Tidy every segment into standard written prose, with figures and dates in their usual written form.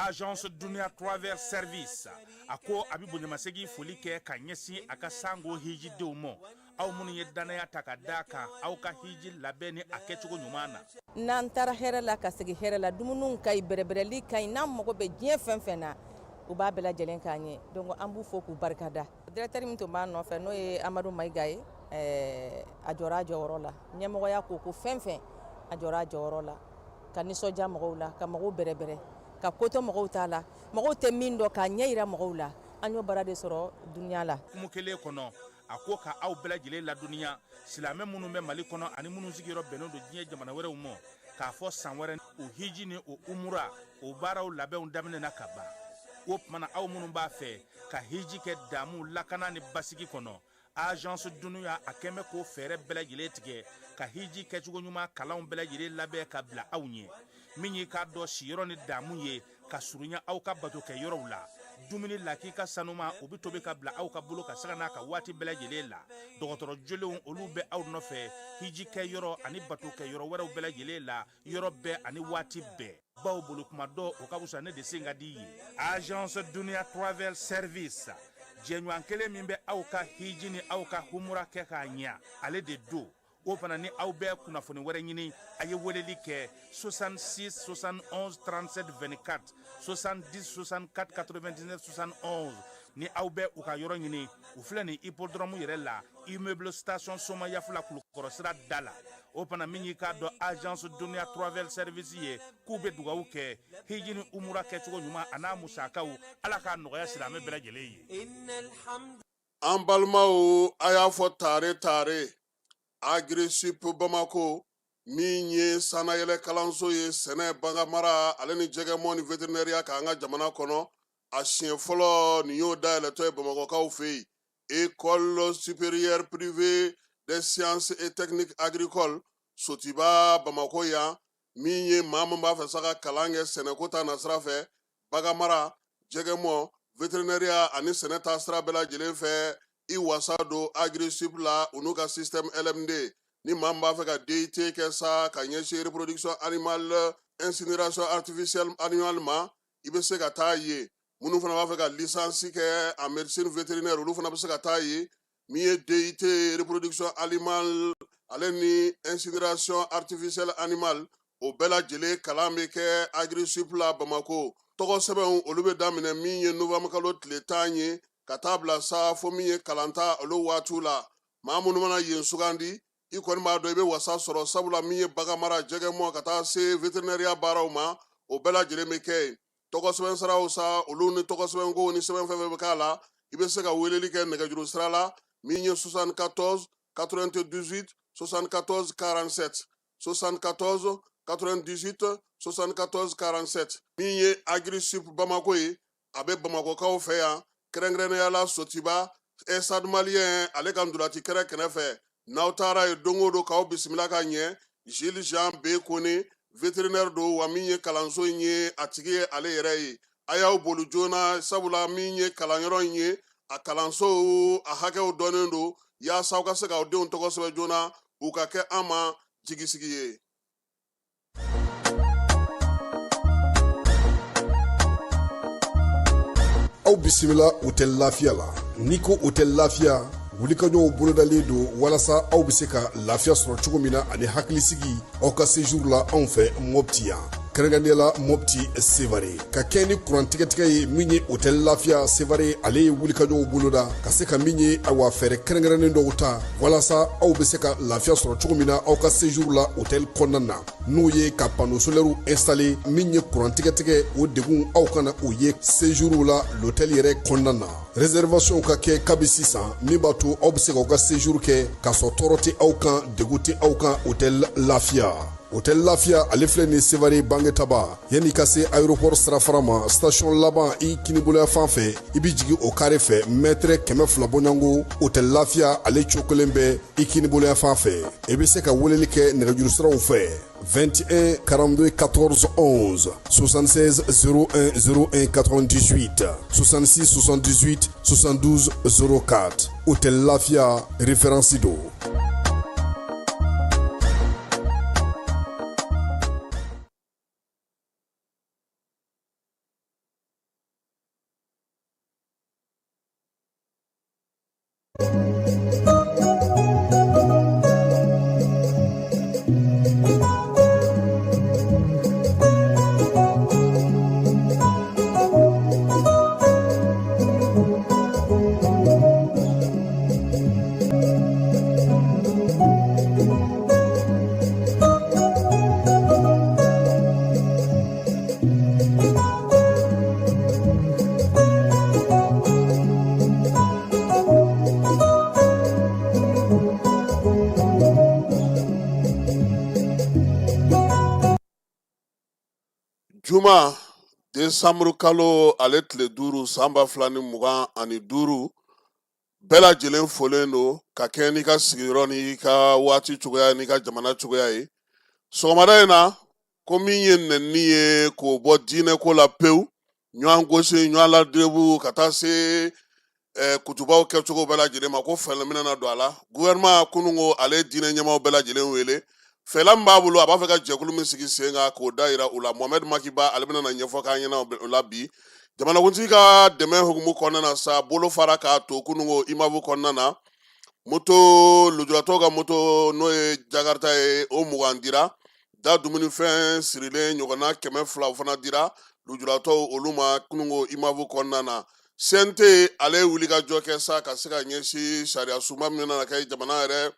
Agence Dunia Travel Service a ko a bɛ bonyamasegin foli kɛ ka ɲɛsin a ka sango hijidenw ma, aw minnu ye dannaya ta ka da kan aw ka hiji labɛn ni a kɛcogo ɲuman na. N'an taara hɛrɛ la ka segin hɛrɛ la, dumuniw ka ɲi, bɛrɛbɛrɛli ka ɲi, n'an mago bɛ diɲɛ fɛn fɛn na, u b'a bɛɛ lajɛlen k'an ye. Donc an b'u fo k'u barikada. Directeur min tun b'an nɔfɛ n'o ye Amadu Mayiga ye, ɛɛ a jɔra a jɔyɔrɔ la. Ɲɛmɔgɔya ko ko fɛn fɛn, a jɔra a jɔyɔrɔ la ka nisɔndiya mɔgɔw la, ka mɔgɔw bɛrɛbɛrɛ, ka ko to mɔgɔw ta la, mɔgɔw tɛ min dɔn k'a ɲɛ jira mɔgɔw la. An y'o baara de sɔrɔ Dunia la. Hukumu kelen kɔnɔ, a ko ka aw bɛɛ lajɛlen ladɔnniya silamɛ minnu bɛ Mali kɔnɔ ani minnu sigiyɔrɔ bɛnnen don diɲɛ jamana wɛrɛw ma, k'a fɔ san wɛrɛ o hiji ni o umura o baaraw labɛnw daminɛna ka ban. O tuma na aw minnu b'a fɛ ka hiji kɛ damu lakana ni basigi kɔnɔ, Agence Dunia a kɛn bɛ k'o fɛɛrɛ bɛɛ lajɛlen tigɛ ka hiji kɛcogo ɲuman kalanw bɛɛ lajɛlen labɛn ka bila aw ɲɛ, min y'i k'a dɔn siyɔrɔ ni damu ye ka surunya aw ka batokɛ yɔrɔw la. Dumuni lakika sanuma o bɛ tobi ka bila aw ka bolo ka sanga n'a ka waati bɛɛ lajɛlen la. Dɔgɔtɔrɔ jolenw olu bɛ aw nɔfɛ hiji kɛ yɔrɔ ani batokɛ yɔrɔ wɛrɛw bɛɛ lajɛlen la, yɔrɔ bɛɛ ani waati bɛɛ. Baw bolo kuma dɔ o ka fisa ne de sen ka di ye. Agence Dunia Travel Service, jɛɲɔgɔn kelen min bɛ aw ka hiji ni aw ka humura kɛ k'a ɲɛ, ale de don. O fana ni aw bɛ kunnafoni wɛrɛ ɲini, a ye weleli kɛ 66 71 37 24, 70 64 99 71. Ni aw bɛ u ka yɔrɔ ɲini, u filɛ nin hippodrome yɛrɛ la, immeuble station Somayafula Kulukɔrɔ sira da la. O fana min y'i k'a dɔn Agence Dunia Travel Service ye, k'u bɛ dugawu kɛ hiji ni umura kɛcogo ɲuman a n'a musakaw, Ala k'a nɔgɔya silamɛ bɛɛ lajɛlen ye. An balimaw, a y'a fɔ tare tare Agrisip Bamako min ye sannayɛlɛ kalanso ye sɛnɛ, baganmara ale ni jɛgɛmɔ ni veterinɛriya kan an ka jamana kɔnɔ, a siɲɛ fɔlɔ nin y'o dayɛlɛtɔ ye Bamakɔkaw fɛ yen. École supérieure privée des sciences et techniques agricoles Sotiba Bamakɔ yan, min ye maa min b'a fɛ sa ka kalan kɛ sɛnɛko ta nasira fɛ, baganmara, jɛgɛmɔ, veterinɛriya ani sɛnɛ ta sira bɛɛ lajɛlen fɛ, i wasa don Agrisip la u n'u ka système LMD. Ni maa min b'a fɛ ka DUT kɛ sa ka ɲɛsin reproduction animale, incinération artificielle animale ma, i bɛ se ka taa yen. Minnu fana b'a fɛ ka licence kɛ en médecine vétérinaire, olu fana bɛ se ka taa yen. Min ye DUT reproduction animale ale ni incinération artificielle animale, o bɛɛ lajɛlen kalan bɛ kɛ Agrisip la Bamakɔ. Tɔgɔ sɛbɛnw olu bɛ daminɛ min ye novembre kalo tile 10 ye ka taa bila sa fo min ye kalanta olu waatiw la. Maa minnu mana yen sugandi, i kɔni b'a dɔn i bɛ wasa sɔrɔ, sabula min ye baganmara, jɛgɛmɔ ka taa se veterinɛriya baaraw ma, o bɛɛ lajɛlen bɛ kɛ yen. Tɔgɔ sɛbɛn siraw sa, olu ni tɔgɔ sɛbɛnkow ni sɛbɛn fɛn fɛn bɛ k'a la, i bɛ se ka weleli kɛ nɛgɛjuru sira la min ye 74 98 74 47, 74 98 74 47. Min ye Agrisip Bamako ye, a bɛ Bamakɔkaw fɛ yan, kɛrɛnkɛrɛnnenya la Sotiba Stade Malien ale ka ntolaci kɛrɛ kɛrɛfɛ. N'aw taara yen don o don k'aw bisimila ka ɲɛ. Gilles Jean B Kone, vétérinaire don, wa min ye kalanso in ye a tigi ye ale yɛrɛ ye. A y'aw boli joona, sabula min ye kalanyɔrɔ in ye, a kalanso a hakɛw dɔnnen don, yaasa aw ka se k'aw denw tɔgɔ sɛbɛn joona, u ka kɛ an ma jigisigi ye. Aw bisimila Hôtel Lafiya la. N'i ko Hôtel Lafiya, wulikajɔw bolodalen don walasa aw bɛ se ka lafiya sɔrɔ cogo min na ani hakilisigi aw ka séjour la anw fɛ Mopti yan. Kɛrɛnkɛrɛnnenya la Mopti Sevare ka kɛ ni kurantigɛtigɛ ye min ye Hôtel Lafiya Sevare, ale ye wulikajɔw boloda ka se ka min ye awa fɛɛrɛ kɛrɛnkɛrɛnnen dɔw ta walasa aw bɛ se ka lafiya sɔrɔ cogo min na aw ka séjour la hôtel kɔnɔna na, n'o ye ka panneau solaire installer. Min ye kurantigɛtigɛ, o degun aw kana o ye séjour la l'hôtel yɛrɛ kɔnɔna na. Réservation ka kɛ kabi sisan, min b'a to aw bɛ se k'aw ka séjour kɛ k'a sɔrɔ tɔɔrɔ tɛ aw kan, degun tɛ aw kan. Hôtel Lafiya, Hôtel Lafiya, ale filɛ nin Sevare Bangetaba, yanni ka se aéroport sirafara ma, station laban i kiniboloya fan fɛ, i bɛ jigin o kare fɛ, mètre 200 bɔɲɔgɔnko, Hôtel Lafiya ale cokolen bɛ i kiniboloya fan fɛ. I bɛ se ka weleli kɛ nɛgɛjuru siraw fɛ: 21 42 14 11, 76 01 01 98, 66 78 72 04. Hôtel Lafiya, référence don. Juma desanburu kalo ale tile 5 san 2025, bɛɛ lajɛlen folen don ka kɛ n'i ka sigiyɔrɔ n'i ka waati cogoya n'i ka jamana cogoya ye. Sɔgɔmada in na, ko min ye nɛnini ye k'o bɔ diinɛ ko la pewu, ɲɔgɔn gosi, ɲɔgɔn ladebu, ka taa se kutubaw kɛcogo bɛɛ lajɛlen ma, ko fɛɛrɛ bɛna na don a la. Gouvernement kununko ale diinɛ ɲɛmaaw bɛɛ lajɛlen wele, fɛɛrɛ min b'a bolo, a b'a fɛ ka jɛkulu min sigi sen kan, k'o da yira u la. Mohamed Makiba, ale bɛna na ɲɛfɔ k'an ɲɛna o la bi. Jamanakuntigi ka dɛmɛ hukumu kɔnɔna na sa, bolo fara k'a to kununko IMAV kɔnɔna na, moto, lujuratɔw ka moto, n'o ye Jakarta ye, o 20 dira, da dumunifɛn sirilen ɲɔgɔnna 200, o fana dira lujuratɔw olu ma kununko IMAV kɔnɔna na. CNT ale ye wulikajɔ kɛ sa ka se ka ɲɛsin sariya sunba min nana kɛ jamana yɛrɛ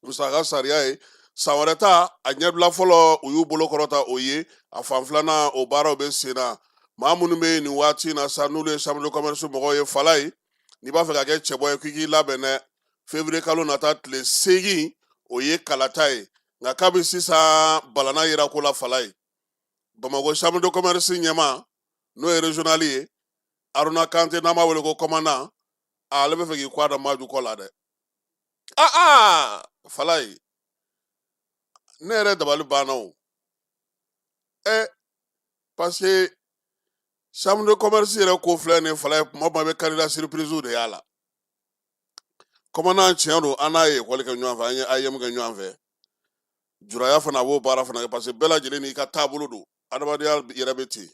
musaka sariya ye san wɛrɛ ta, a ɲɛbila fɔlɔ, u y'u bolo kɔrɔta o ye, a fan filanan o baaraw bɛ sen na. Maa minnu bɛ yen nin waati in na sa, n'olu ye chambre de commerce mɔgɔw ye, Falaye, n'i b'a fɛ ka kɛ cɛbɔ ye, k'i k'i labɛn dɛ. Février kalo nata tile 8, o ye kalata ye, nka kabi sisan balana yera ko la. Falaye, Bamakɔ chambre de commerce ɲɛmaa, n'o ye régional ye, Aruna Kante, n'an b'a wele ko commandant, ale bɛ fɛ k'i kɔ da Maju kɔ la dɛ. Aa Falaye, ne yɛrɛ dabali banna o. Ɛ, parce que chambre de commerce yɛrɛ ko filɛ nin Falaye, kuma o kuma bɛ candidat surprise de y'a la. Commandant, tiɲɛ don, an n'a ye ekɔli kɛ ɲɔgɔn fɛ, an ye AEM kɛ ɲɔgɔn fɛ, juraya fana, a b'o baara fana kɛ, parce que bɛɛ lajɛlen n'i ka taabolo don, adamadenya yɛrɛ bɛ ten.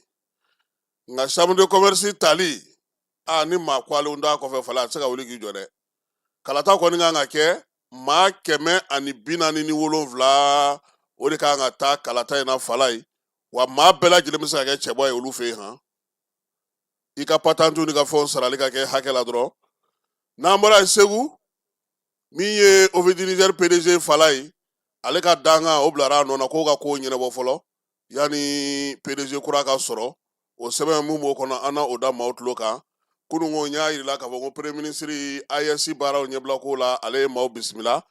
Nka chambre de commerce tali, aa, ni maa ko ale t'a kɔfɛ, Falaye, a tɛ se ka wuli k'i jɔ dɛ. Kalata kɔni kan ka kɛ, maa 147, o de kan ka taa kalata in na, Falaye. Wa maa bɛɛ lajɛlen bɛ se ka kɛ cɛbɔ ye olu fɛ yen han, i ka patantiw n'i ka fɛnw sarali ka kɛ hakɛ la dɔrɔn. N'an bɔra yen, Segu, min ye Office du Niger PDG, Falaye, ale ka dankan o bilara a nɔ na, k'o ka ko ɲɛnabɔ fɔlɔ yanni PDG kura ka sɔrɔ. O sɛbɛn mun b'o kɔnɔ, an na o da maaw tulo kan. Kununko n y'a yirila k'a fɔ ko premier ministre AES baaraw ɲɛbila ko la, ale ye maaw bisimila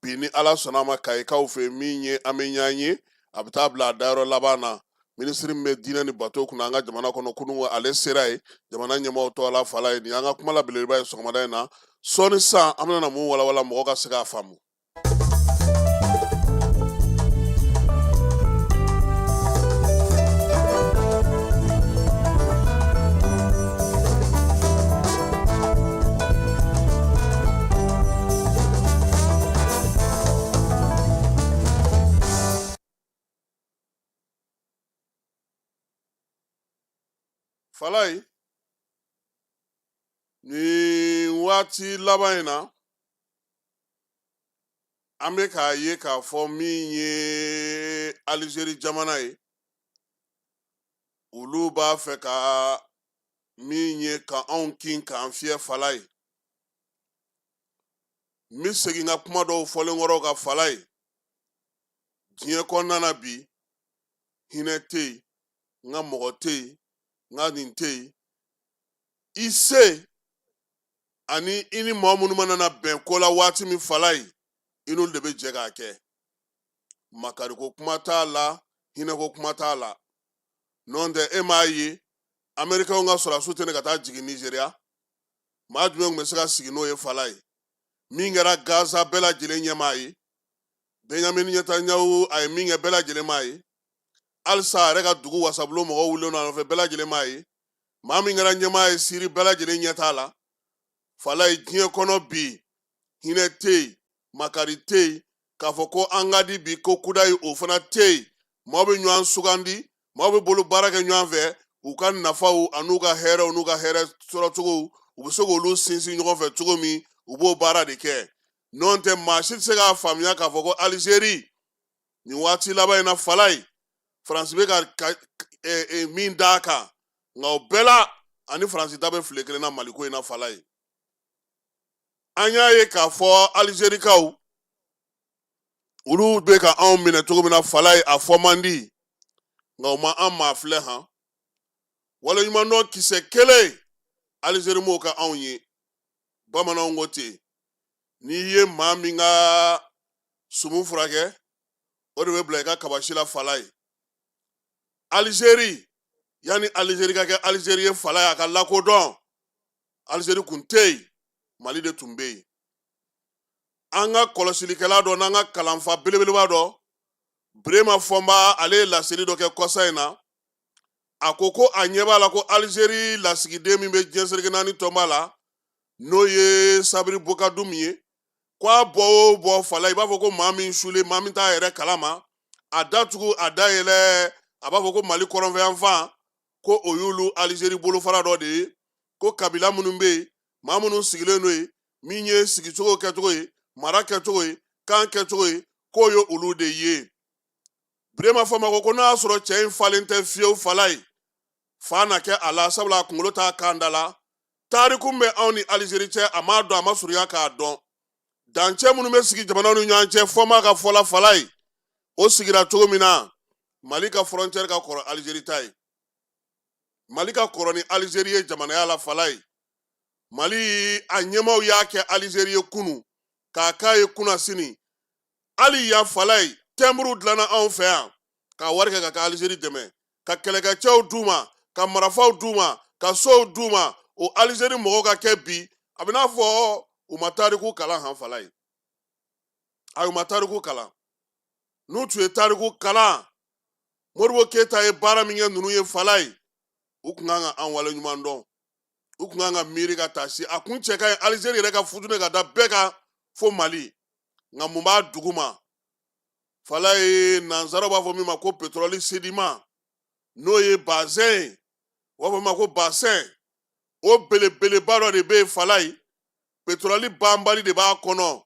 bi, ni Ala sɔnna a ma, Kayikaw fɛ min ye an bɛ ɲɔgɔn ye, a bɛ taa bila a dayɔrɔ laban na. Minisiri min bɛ diinɛ ni bato kunna an ka jamana kɔnɔ, kununko ale sera yen jamana ɲɛmaaw tɔgɔ la. Falaye, nin y'an ka kuma la belebeleba ye sɔgɔmada in na. Sɔɔni sisan, an bɛna mun walawala mɔgɔ ka se k'a faamu. Falaye, nin waati laban in na, an bɛ k'a ye k'a fɔ min ye Alizeri jamana ye. Olu b'a fɛ ka min ye ka anw kin k'an fiyɛ fala ye. N bɛ segin ka kuma dɔw fɔlen kɔrɔw kan fala ye. Diɲɛ kɔnɔna na bi, hinɛ tɛ yen, n ka mɔgɔ tɛ yen, n ka nin tɛ yen. I se ani i ni mɔgɔ minnu mana na bɛn ko la waati min fala ye, i n'olu de bɛ jɛ k'a kɛ. Makariko kuma t'a la, hinɛko kuma t'a la. N'o tɛ, e m'a ye Amerikɛnw ka sɔrɔdasiw tɛ ne ka taa jigin Nizeriya? Maa jumɛn tun bɛ se ka sigi n'o ye fala ye? Min kɛra Gaza, bɛɛ lajɛlen ɲɛ m'a ye. Benjamin Netanyahu, a ye min kɛ, bɛɛ lajɛlen m'a ye. Halisa a yɛrɛ ka dugu wasabulon mɔgɔw wulilen don a nɔfɛ, bɛɛ lajɛlen m'a ye. Maa min kɛra ɲɛmaa ye Siri, bɛɛ lajɛlen ɲɛ t'a la fala ye. Diɲɛ kɔnɔ bi, hinɛ tɛ yen, makari tɛ yen. K'a fɔ ko an ka di bi ko kudayi, o fana tɛ yen. Maaw bɛ ɲɔgɔn sugandi, maaw bɛ bolo baara kɛ ɲɔgɔn fɛ, u ka nafaw an'u ka hɛrɛw n'u ka hɛrɛ sɔrɔcogow, u bɛ se k'olu sinsin ɲɔgɔn fɛ cogo min, u b'o baara de kɛ. N'o tɛ, maa si tɛ se k'a faamuya k'a fɔ ko Alizeri nin waati laban in na fala ye, Faransi bɛ ka min d'a kan. Nka o bɛɛ la, ani Faransi da bɛ file kelen na Maliko in na fala ye. An y'a ye k'a fɔ Alizerikaw, olu bɛ ka anw minɛ cogo min na fala ye, a fɔ man di, nka u ma an maa filɛ han. Waleɲumandɔn kisɛ kelen, Alizeri m'o kɛ anw ye. Bamananw ko ten, n'i ye maa min ka sumu furakɛ, o de bɛ bila i ka kabasi la fala ye. Alizeri, yanni Alizeri ka kɛ Alizeri ye fala ye, a ka lakodɔn, Alizeri kun tɛ yen, Mali de tun bɛ yen. An ka kɔlɔsilikɛla dɔ n'an ka kalanfa belebeleba dɔ, Birema Fɔnba, ale ye laseli dɔ kɛ kɔsa in na. A ko ko a ɲɛ b'a la ko Alizeri lasigiden min bɛ diɲɛ seleke naani tɔnba la, n'o ye Sabiri Bukadum ye, ko a bɔ o bɔ fala, i b'a fɔ ko maa min sulen, maa min t'a yɛrɛ kalama, a da tugu, a da yɛlɛ, a b'a fɔ ko Mali kɔrɔnfɛyanfan, ko o y'olu Alizeri bolofara dɔ de ye, ko kabila minnu bɛ yen, maa minnu sigilen don yen, min ye sigicogo kɛcogo ye, mara kɛcogo ye, kan kɛcogo ye, k'o ye olu de ye. Birema Fɔnba ko ko n'a y'a sɔrɔ cɛ in falen tɛ fiyewu fala ye, fa na kɛ a la, sabula a kunkolo t'a kan da la. Tariku bɛ anw ni Alizeri cɛ, a m'a dɔn, a ma surunya k'a dɔn. Dancɛ minnu bɛ sigi jamanaw ni ɲɔgɔn cɛ, Fɔnba ka fɔ la fala ye, o sigira cogo min na, Mali ka frontière ka kɔrɔ Alizeri ta ye. Mali ka kɔrɔ ni Alizeri ye jamanaya la fala ye. Mali a ɲɛmaaw y'a kɛ Alizeri ye kunu, k'a k'a ye kunasini. Hali yan fala ye, tɛnburuw dilanna anw fɛ yan k'a wari kɛ ka kɛ Alizeri dɛmɛ, ka kɛlɛkɛcɛw d'u ma, ka marafaw d'u ma, ka sow d'u ma. O Alizeri mɔgɔw ka kɛ bi, a bɛ n'a fɔ u ma tariku kalan han fala ye. Ayi, u ma tariku kalan. N'u tun ye tariku kalan, Modibo Keyita ye baara min kɛ ninnu ye fala ye, u tun kan ka an wale ɲuman dɔn, u tun kan ka miiri ka taa se a kun cɛ ka ɲi Alizeri yɛrɛ ka futune ka da bɛɛ kan fo Mali. Nka mun b'a duguma fala ye? Nanzaraw b'a fɔ min ma ko pétrole sédiment, n'o ye bazɛn ye, u b'a fɔ min ma ko bassin. O belebeleba dɔ de bɛ yen fala ye, pétrole banbali de b'a kɔnɔ.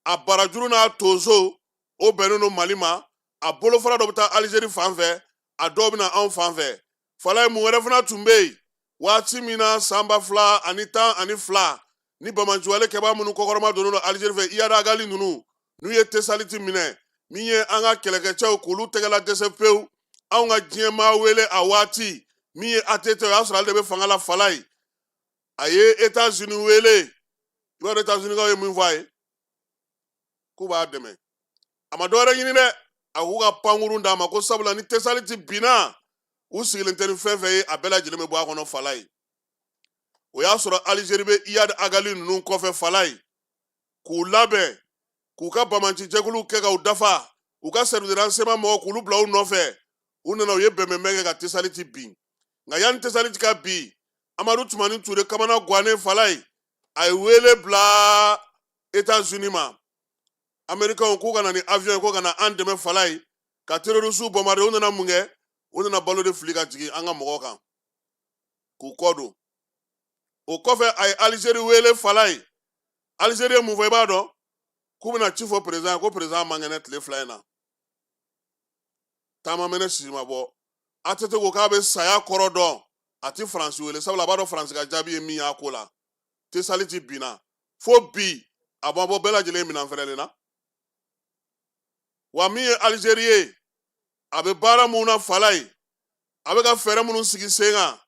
A barajuru n'a tonso, o bɛnnen don Mali ma. A bolofara dɔ bɛ taa Alizeri fan fɛ, a dɔw bɛ na anw fan fɛ fala ye. Mun wɛrɛ fana tun bɛ yen waati min na, san 2012, ni banbaanciwale kɛbaa minnu kɔkɔrɔma donnen don Alizeri fɛ, Iyad Ag Ghali ninnu, n'u ye Tesaliti minɛ, min ye an ka kɛlɛkɛcɛw k'olu tɛgɛla dɛsɛ pewu. Anw ka diɲɛmaa wele a waati min ye ATT, o y'a sɔrɔ ale de bɛ fanga la fala ye, a ye Etats-Unis wele. I b'a dɔn Etats-Unis kaw ye min fɔ a ye? K'u b'a dɛmɛ. A ma dɔwɛrɛ ɲini dɛ, a k'u ka pankurun d'a ma, ko sabula ni Tesaliti binna, u sigilen tɛ ni fɛn fɛn ye, a bɛɛ lajɛlen bɛ bɔ a kɔnɔ fala ye. O y'a sɔrɔ Alizeri bɛ Iyad Ag Ghali ninnu kɔfɛ fala ye, k'u labɛn, k'u ka banbaanci jɛkuluw kɛ k'u dafa, u ka service de renseignement mɔgɔw k'olu bila u nɔfɛ. U nana, u ye bɛnbɛnbɛn kɛ ka Tesaliti bin. Nka yanni Tesaliti ka bin, Amadu Tumani Ture kamana gannen fala ye, a ye wele bila Etats-Unis ma, Amerikɛnw k'u ka na ni avion ye, ko ka na an dɛmɛ fala ye ka terrorisiw bombarder. U nana mun kɛ? U nana balo de fili ka jigin an ka mɔgɔw kan k'u kɔ don. O kɔfɛ, a ye Alizeri wele fala ye. Alizeri ye mun fɔ, i b'a dɔn? K'u bɛna ci fɔ président ye, ko président man kɛnɛ tile 2 in na. Taama mɛnɛ, sisi ma bɔ. ATT ko k'a bɛ saya kɔrɔ dɔn, a ti Faransi wele, sabula a b'a dɔn Faransi ka jaabi ye min y'a ko la. Tesaliti binna fo bi, a ma bɔ bɛɛ lajɛlen minɛn fɛrɛlen na. Wa min ye Alizeri ye, a bɛ baara mun na Falaye, a bɛ ka fɛɛrɛ minnu sigi sen kan,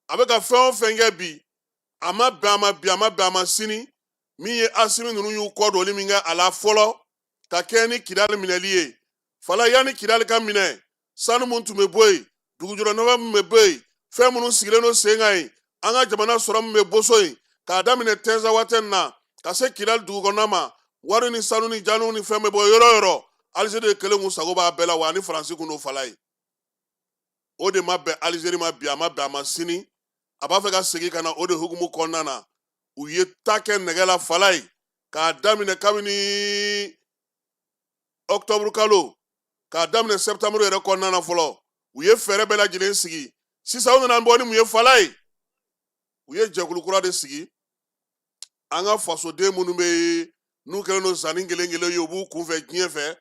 a bɛ ka fɛn o fɛn kɛ bi, a ma bɛn a ma bi, a ma bɛn a ma sini. Min ye Asimi ninnu y'u kɔ doli min kɛ a la fɔlɔ ka kɛ ni Kidali minɛli ye Falaye, yanni Kidali ka minɛ, sanu mun tun bɛ bɔ yen, dugujukɔrɔ nafa min bɛ bɔ yen, fɛn minnu sigilen don sen kan yen, an ka jamana sɔrɔ min bɛ boso yen, k'a daminɛ Tɛnzawatɛni na ka se Kidali dugu kɔnɔna ma, wari ni sanu ni janu ni fɛn bɛ bɔ yɔrɔ o yɔrɔ, Alizeri de kelen kun sago b'a bɛɛ la. Wa ani Faransi kun don Falaye. O de ma bɛn Alizeri ma bi, a ma bɛn a ma sini. A b'a fɛ ka segin ka na o de hukumu kɔnɔna na. U ye ta kɛ nɛgɛ la Falaye, k'a daminɛ kabini ɔkutɔburu kalo, k'a daminɛ sɛptanburu yɛrɛ kɔnɔna na fɔlɔ. U ye fɛɛrɛ bɛɛ lajɛlen sigi. Sisan u nana bɔ ni mun ye Falaye? U ye jɛkulu kura de sigi. An ka fasoden minnu bɛ yen n'u kɛlen don zanni kelen kelen ye, u b'u kunfɛ diɲɛ fɛ,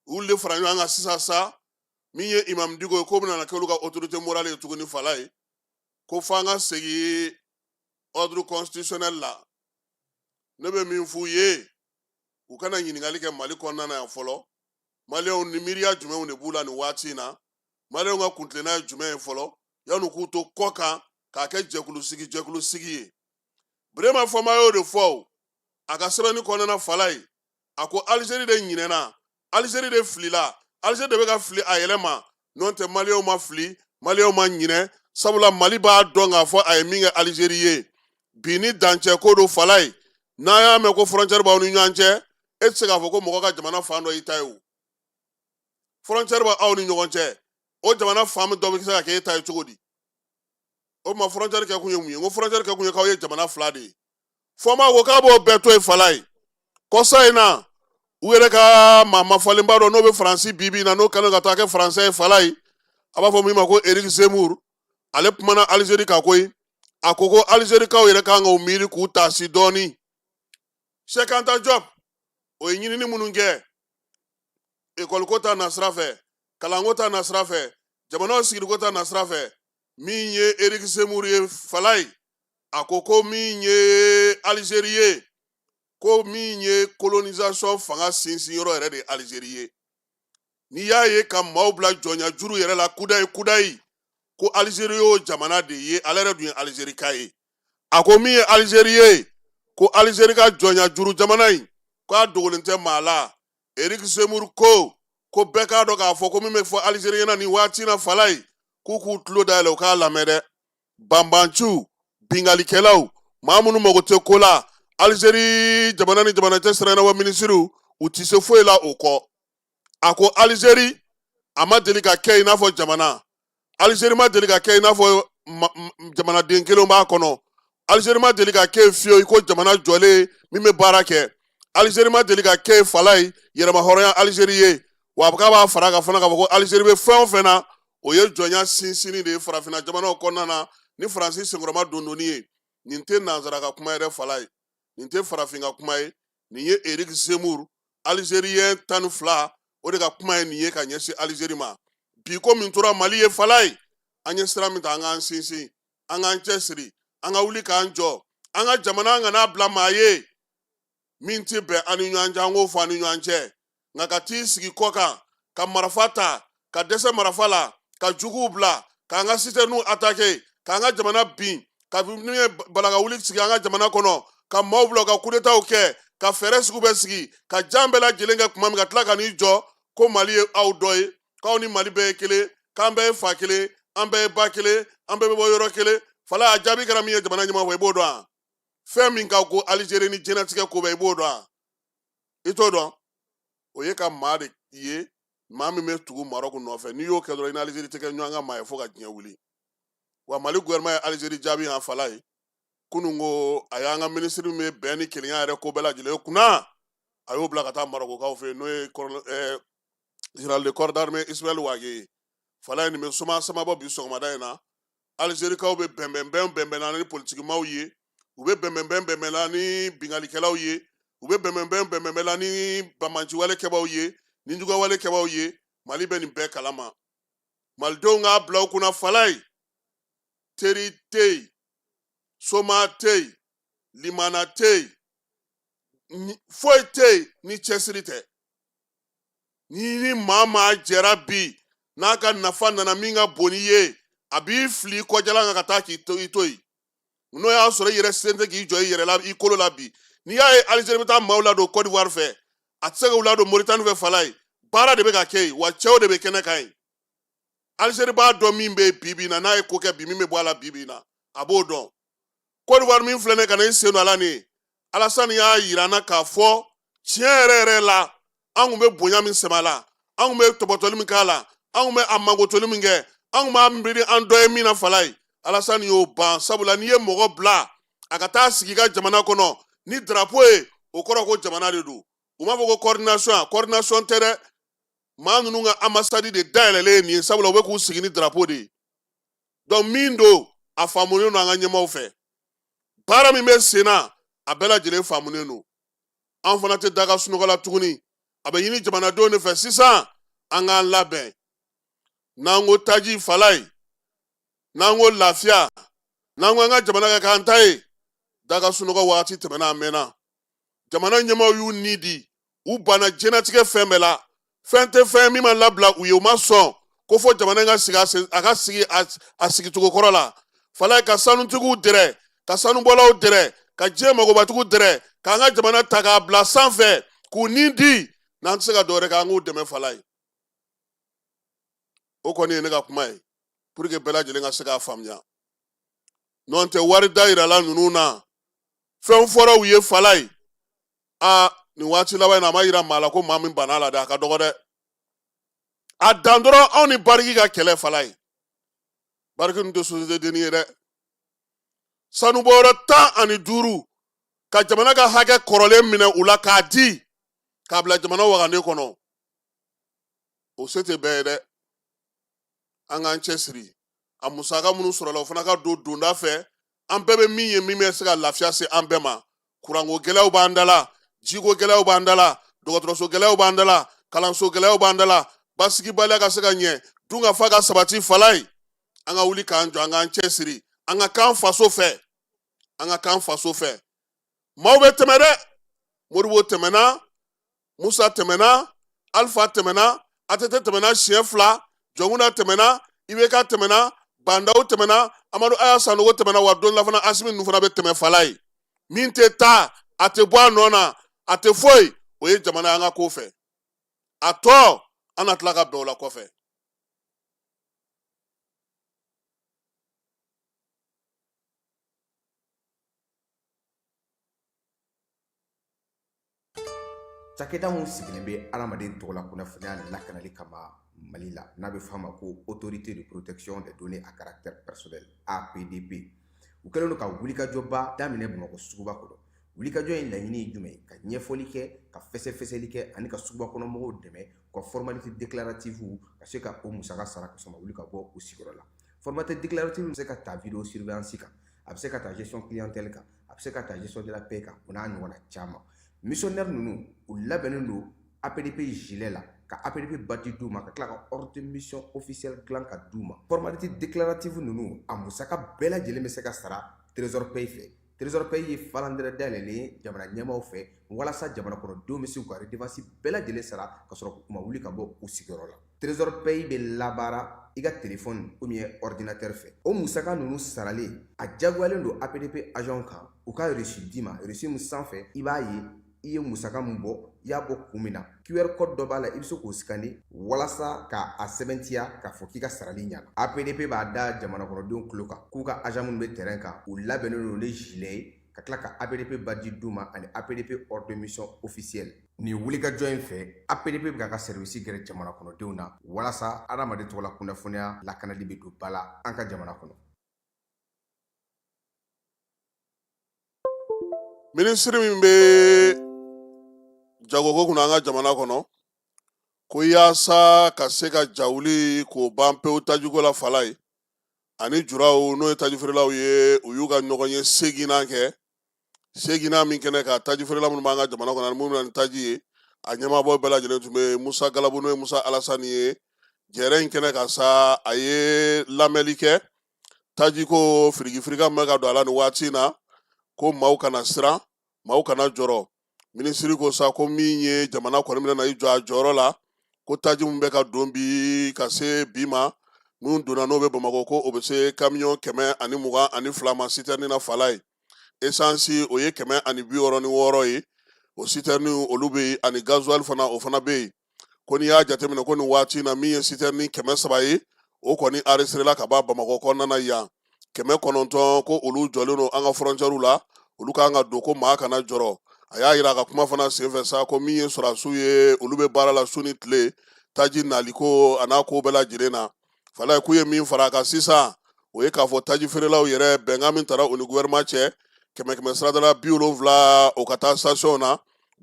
u de fara ɲɔgɔn kan sisan sa. Min ye Imam Diko ye, k'o bɛna kɛ olu ka autorité morale ye tuguni Falaye, ko f'an ka segin ordre constitutionnel la. Ne bɛ min f'u ye, u kana ɲininkali kɛ Mali kɔnɔna na yan fɔlɔ. Maliyɛnw ni miiriya jumɛnw de b'u la nin waati in na? Maliyɛnw ka kuntilenna ye jumɛn ye fɔlɔ, yanni k'u to kɔ kan k'a kɛ jɛkulu sigi jɛkulu sigi ye? Burema Fɔnba y'o de fɔ o a ka sɛbɛnni kɔnɔna Falaye. A ko Alizeri de ɲinɛna, Alizeri de filila, Alizeri de bɛ ka fili a yɛlɛ ma. N'o tɛ, Maliyɛnw ma fili, Maliyɛnw ma ɲinɛ, sabula Mali b'a dɔn k'a fɔ a ye min kɛ Alizeri ye bi ni dancɛ ko don Falaye. N'a y'a mɛn ko frontière b'aw ni ɲɔgɔn cɛ, e tɛ se k'a fɔ ko mɔgɔ ka jamana fan dɔ y'i ta ye. O frontière b'aw ni ɲɔgɔn cɛ, o jamana fan dɔ bɛ se ka kɛ e ta ye cogo di? O tuma frontière kɛ kun ye mun ye? N ko frontière kɛ kun ye k'aw ye jamana fila de ye. Fɔnba ko k'a b'o bɛɛ to yen Falaye. Kɔsa in na, u yɛrɛ ka maa mafalenba dɔ n'o bɛ Faransi bi bi in na, n'o kɛlen ka taa kɛ Faransɛ ye Falaye, a b'a fɔ min ma ko Eric Zemmour, ale kumana Alizeri kan koyi. A ko ko Alizerikaw yɛrɛ kan k'u miiri k'u taasi dɔɔni. Cheikh Anta Diop, o ye ɲinini minnu kɛ ekɔliko ta nasira fɛ, kalanko ta nasira fɛ, jamanaw sigiliko ta nasira fɛ, min ye Eric Zemmour ye Falaye, a ko ko min ye Alizeri ye, ko min ye colonisation fanga sinsin yɔrɔ yɛrɛ de ye Alizeri ye. N'i y'a ye ka maaw bila jɔnya juru yɛrɛ la kudayi kudayi, ko Alizeri y'o jamana de ye, ale yɛrɛ dun ye Alizerika ye. A ko min ye Alizeri ye, ko Alizeri ka jɔnya juru jamana in, k'a dogolen tɛ maa la. Eric Zemmour ko ko bɛɛ k'a dɔn k'a fɔ ko min bɛ fɔ Alizeri ɲɛna nin waati na Falaye, k'u k'u tulo dayɛlɛ, u k'a lamɛn dɛ. Banbanciw, binkalikɛlaw, maa minnu mago tɛ ko la, Alizeri jamana ni jamana cɛ sira minisiriw, u tɛ se foyi la o kɔ. A ko Alizeri a ma deli ka kɛ i n'a fɔ jamana, Alizeri ma deli ka kɛ i n'a fɔ jamanaden kelen b'a kɔnɔ, Alizeri ma deli ka kɛ fiyewu i ko jamana jɔlen min bɛ baara kɛ, Alizeri ma deli ka kɛ Falaye yɛrɛmahɔrɔnya Alizeri ye. Wa k'a b'a fara kan fana k'a fɔ ko Alizeri bɛ fɛn o fɛn na, o ye jɔnya sinsinni de ye farafinna jamanaw kɔnɔna na ni Faransi senkɔrɔma dondonni ye. Nin tɛ nansara ka kuma yɛrɛ Falaye, nin tɛ farafin ka kuma ye, nin ye Eric Zemmour, Algérien 12, o de ka kuma ye nin ye ka ɲɛsin Alizeri ma bi. Ko min tora Mali ye Falaye, an ye sira min ta, an k'an sinsin, an k'an cɛsiri, an ka wuli k'an jɔ an ka jamana, an kana bila maa ye. Min tɛ bɛn an ni ɲɔgɔn cɛ, an k'o fɔ an ni ɲɔgɔn cɛ. Nka ka t'i sigi kɔ kan ka marifa ta, ka dɛsɛ marifa la, ka juguw bila k'an ka sitɛrininw atake, k'an ka jamana bin, ka min ye balaka wuli sigi an ka jamana kɔnɔ, ka maaw bila ka kudetaw kɛ, ka fɛɛrɛ sugu bɛɛ sigi, ka jan bɛɛ lajɛlen kɛ tuma min, ka tila ka n'i jɔ ko Mali ye aw dɔ ye, k'aw ni Mali bɛɛ ye kelen, k'an bɛɛ ye fa kelen, an bɛɛ ye ba kelen, an bɛɛ bɛ bɔ yɔrɔ kelen. Falaye, a jaabi kɛra min ye jamana ɲɛmaa fɛ, i b'o dɔn wa? Fɛn min ka go Alizeri ni diɲɛlatigɛ ko bɛɛ, i b'o dɔn wa? I t'o dɔn. O ye ka maa de ye, maa min bɛ tugu Marɔku nɔfɛ. N'i y'o kɛ dɔrɔn, i ni Alizeri tɛ kɛ ɲɔgɔn ka maa ye fo ka diɲɛ wuli. Wa Mali gouvernement ye Alizeri jaabi yan Falaye kunun ko a y'an ka minisiri min bɛ bɛn ni kelenya yɛrɛ ko bɛɛ lajɛlen kunna, a y'o bila ka taa Marɔkukaw fɛ yen, n'o ye général de corps d'armée Ismaël Wagué ye. Falaye, nin bɛ suma samabɔ bi sɔgɔmada in na. Alizerikaw bɛ bɛnbɛnbɛn bɛnbɛnna ni politikimaw ye, u bɛ bɛnbɛnbɛn bɛnbɛnna ni binkalikɛlaw ye, u bɛ bɛnbɛnbɛn bɛnbɛnbɛnna ni banbaanciwale kɛbaaw ye, ni juguyawale kɛbaaw ye. Mali bɛ nin bɛɛ kalama. Malidenw k'a bila u kunna Falayi, teri tɛ yen, soma tɛ yen, limana tɛ yen, foyi tɛ yen ni cɛsiri tɛ. Ni ni maa maa jɛra bi n'a ka nafa nana min ka bon n'i ye, a b'i fili kɔjalan kan ka taa k'i to i to yen. N'o y'a sɔrɔ i yɛrɛ sen tɛ k'i jɔ i yɛrɛ la i kolo la bi. N'i y'a ye Alizeri bɛ taa maaw ladon Côte d'Ivoire fɛ, a tɛ se k'u ladon Moritani fɛ Falayi, baara de bɛ ka kɛ yen, wa cɛw de bɛ kɛnɛ kan yen. Alizeri b'a dɔn min bɛ yen bi bi in na, n'a ye ko kɛ bi min bɛ bɔ a la bi bi in na, a b'o dɔn. Côte d'Ivoire min filɛ nin ye ka na i sen don a la nin ye, Alasani y'a yira an na k'a fɔ tiɲɛ yɛrɛ yɛrɛ la, an kun bɛ bonya min sɛmɛ a la, an kun bɛ tɔbɔtɔli min k'a la, an kun bɛ a mankutuli min kɛ, an kun b'a miiri an dɔ ye min na Falayi, Alasani y'o ban. Sabula n'i ye mɔgɔ bila a ka taa sigi i ka jamana kɔnɔ ni drapeau ye, o kɔrɔ ko jamana de don. U m'a fɔ ko coordination, coordination tɛ dɛ. Maa ninnu ka ambassade de dayɛlɛlen ye nin ye, sabula u bɛ k'u sigi ni drapeau de ye. Donc min don, a faamunen don an ka ɲɛmaaw fɛ. Baara min bɛ sen na, a bɛɛ lajɛlen faamunen don. An fana tɛ daga sunɔgɔ la tuguni. A bɛ ɲini jamanadenw de fɛ sisan, an k'an labɛn. N'an ko taji Falayi, n'an ko lafiya, n'an ko an ka jamana ka k'an ta ye, daga sunɔgɔ waati tɛmɛna, a mɛnna. Jamana ɲɛmaaw y'u ni di, u banna diɲɛnatigɛ fɛn bɛɛ la. Fɛn tɛ fɛn min ma labila u ye, u ma sɔn ko fo jamana in ka sigi a sen, a ka sigi a sigicogo kɔrɔ la. Falayi, ka sanutigiw dɛrɛ, ka sanubɔlaw dɛrɛ, ka diɲɛ magobatigiw dɛrɛ, k'an ka jamana ta k'a bila sanfɛ, k'u ni di. N'an tɛ se ka dɔwɛrɛ kɛ, an k'u dɛmɛ Falayi. O kɔni ye ne ka kuma ye pour que bɛɛ lajɛlen ka se k'a faamuya. N'o tɛ, wari da yirala ninnu na, fɛn fɔra u ye Falayi. Aa, nin waati laban in na, a ma yira maa la ko maa min banna a la dɛ, a ka dɔgɔ dɛ. A dan dɔrɔn anw ni Bariki ka kɛlɛ Falayi. Bariki ninnu tɛ société dennin ye dɛ. Sanubɔyɔrɔ 15, ka jamana ka hakɛ kɔrɔlen minɛ u la k'a di, k'a bila jamana wagande kɔnɔ, o se tɛ bɛɛ ye dɛ. An k'an cɛsiri, a musaka minnu sɔrɔla, o fana ka don donda fɛ, an bɛɛ bɛ min ye, min bɛ se ka lafiya se an bɛɛ ma. Kuranko gɛlɛyaw b'an da la, jiko gɛlɛyaw b'an da la, dɔgɔtɔrɔso gɛlɛyaw b'an da la, kalanso gɛlɛyaw b'an da la, basigibaliya ka se ka ɲɛ, dunkafa ka sabati Falayi. An ka wuli k'an jɔ, an k'an cɛsiri, an ka k'an faso fɛ, an ka k'an faso fɛ. Maaw bɛ tɛmɛ dɛ. Modibo tɛmɛna, Musa tɛmɛna, Alpha tɛmɛna, ATT tɛmɛna siɲɛ 2, Jɔnkunda tɛmɛna, IBK tɛmɛna, Bah N'Daw tɛmɛna, Amadu Aya Sanogo tɛmɛna, wa don la fana Asimi ninnu fana bɛ tɛmɛ Falayi. Min tɛ taa, a tɛ bɔ a nɔ na, a tɛ foyi, o ye jamana ye, an ka ko fɛ. A tɔ, an na tila ka bɛn o la kɔfɛ. Cakɛda min sigilen bɛ adamaden tɔgɔla kunnafoniya lakanali kama Mali la, n'a bɛ f'a ma ko Autorité de protection des données à caractère personnel, APDP, u kɛlen don ka wulikajɔba daminɛ Bamakɔ suguba kɔnɔ. Wulikajɔ in laɲini ye jumɛn ye? Ka ɲɛfɔli kɛ, ka fɛsɛfɛsɛli kɛ ani ka suguba kɔnɔ mɔgɔw dɛmɛ u ka formalité déclarative ka se ka o musaka sara ka sɔrɔ ma wuli ka bɔ u sigiyɔrɔ la. Formalité déclarative bɛ se ka ta vidéo surveillance kan, a bɛ se ka ta gestion clientèle kan, a bɛ se ka ta gestion de la paie kan, o n'a ɲɔgɔnna caman. Missionnaire ninnu, u labɛnnen don APDP gilet la, ka APDP badge d'u ma, ka tila ka ordre de mission officielle dilan ka d'u ma. Formalité déclarative ninnu, a musaka bɛɛ lajɛlen bɛ se ka sara Trésor Pay fɛ. Trésor Pay ye falandɛrɛ dayɛlɛlen ye jamana ɲɛmaaw fɛ walasa jamana kɔnɔdenw bɛ se k'u ka redevance bɛɛ lajɛlen sara ka sɔrɔ u ma wuli ka bɔ u sigiyɔrɔ la. Trésor Pay bɛ labaara i ka téléphone ou bien ordinateur fɛ. O musaka ninnu saralen, a jagoyalen don APDP agent kan u ka reçu d'i ma, reçu min sanfɛ i b'a ye i ye musaka min bɔ, i y'a bɔ kun min na. QR code dɔ b'a la, i bɛ se k'o scanner walasa ka a sɛbɛntiya k'a fɔ k'i ka sarali ɲana. APDP b'a da jamana kɔnɔdenw tulo kan k'u ka agent minnu bɛ terrain kan, u labɛnnen don ni gilet ye, ka tila ka APDP badge d'u ma ani APDP ordre de mission officielle. Nin wulikajɔ in fɛ, APDP bɛ k'a ka service gɛrɛ jamana kɔnɔdenw na walasa adamaden tɔgɔla kunnafoniya lakanali bɛ don ba la an ka jamana kɔnɔ. Minisiri min bɛ jagoko kunna an ka jamana kɔnɔ, ko yaasa ka se ka jawuli k'o ban pewu tajiko la Falayi, ani juraw, n'o ye tajifeerelaw ye, u y'u ka ɲɔgɔn ye seginnan kɛ. Seginnan min kɛnɛ kan, tajifeerela minnu b'an ka jamana kɔnɔ ani minnu bɛ na ni taji ye, a ɲɛmaabɔ bɛɛ lajɛlen tun bɛ Musa Galabu, n'o ye Musa Alasani ye. Jɛrɛ in kɛnɛ kan sa, a ye lamɛnli kɛ tajiko firigifiriga min bɛ ka don a la nin waati in na, ko maaw kana siran, maaw kana jɔrɔ. Minisiri ko sa ko min ye jamana kɔni bɛna i jɔ a jɔyɔrɔ la, ko taji min bɛ ka don bi ka se bi ma, minnu donna n'o bɛ Bamakɔ, ko o bɛ se kamiyɔn 122 ma sitɛrini na. Falaye, esansi o ye 166 ye, o sitɛrini olu bɛ yen, ani gazuwali fana, o fana bɛ yen. Ko n'i y'a jateminɛ ko nin waati in na, min ye sitɛrini 300 ye, o kɔni enregistrela ka ban Bamakɔ kɔnɔna na yan. 900 ko olu jɔlen don an ka frontièrew la, olu kan ka don, ko maa kana jɔrɔ. A y'a yira a ka kuma fana senfɛ sa ko min ye sɔrɔdasiw ye, olu bɛ baara la su ni tile taji naliko a n'a ko bɛɛ lajɛlen na. Falaye, k'u ye min fara a kan sisan, o ye k'a fɔ taji feerelaw yɛrɛ, bɛnkan min tara u ni gouvernement cɛ, kɛmɛ kɛmɛ sarada la 70, o ka taa station na,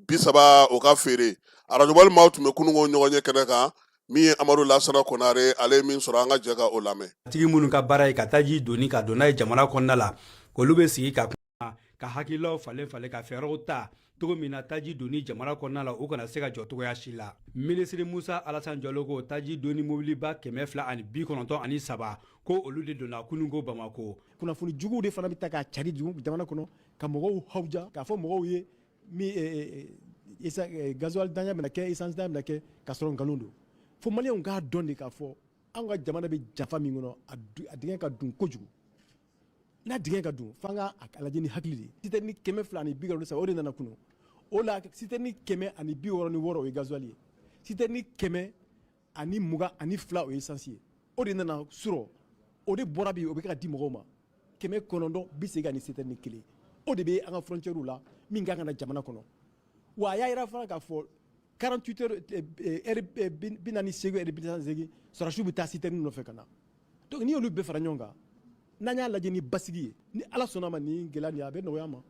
30, o ka feere. Arajo Mali maaw tun bɛ kununko ɲɔgɔn ye kɛnɛ kan. Min ye Amadu Lasana Konare, ale ye min sɔrɔ, an ka jɛ ka o lamɛn. Tigi minnu ka baara ye ka taji doni ka don n'a ye jamana kɔnɔna la, olu bɛ sigi ka kuma, ka hakililaw falen falen, ka fɛɛrɛw ta cogo min na taji doni jamana kɔnɔna la, u kana se ka jɔ cogoya si la. Minisiri Musa Alasan Jalo ko taji doni mobiliba 293 ko olu de donna kununko Bamakɔ. Kunnafoni juguw de fana bɛ ta k'a cari jamana kɔnɔ, ka mɔgɔw hawuja, k'a fɔ mɔgɔw ye min gasoil danya bɛna kɛ, essence danya bɛna kɛ, k'a sɔrɔ nkalon don. Fo maliyɛnw k'a dɔn de k'a fɔ an ka jamana bɛ janfa min kɔnɔ, a dingɛ ka dun kojugu. N'a dingɛ ka dun, f'an ka a lajɛ ni hakili de ye. Sitɛrini 273, o de nana kunun. O la, sitɛrini 166, o ye gasoil ye. Sitɛrini 122, o ye essence ye. O de nana surɔ, o de bɔra bi, o bɛ ka di mɔgɔw ma. 981 sitɛrini kelen, o de bɛ an ka frontière la, min kan ka na jamana kɔnɔ. Wa a y'a yira fana k'a fɔ 48 heures, heure 48, heure 48, sɔrɔdasiw bɛ taa sitɛrini nɔfɛ ka na. Donc n'i y'olu bɛɛ fara ɲɔgɔn kan, n'an y'a lajɛ ni basigi ye, ni Ala sɔnna ma, nin gɛlɛya nin, a bɛ nɔgɔya ma.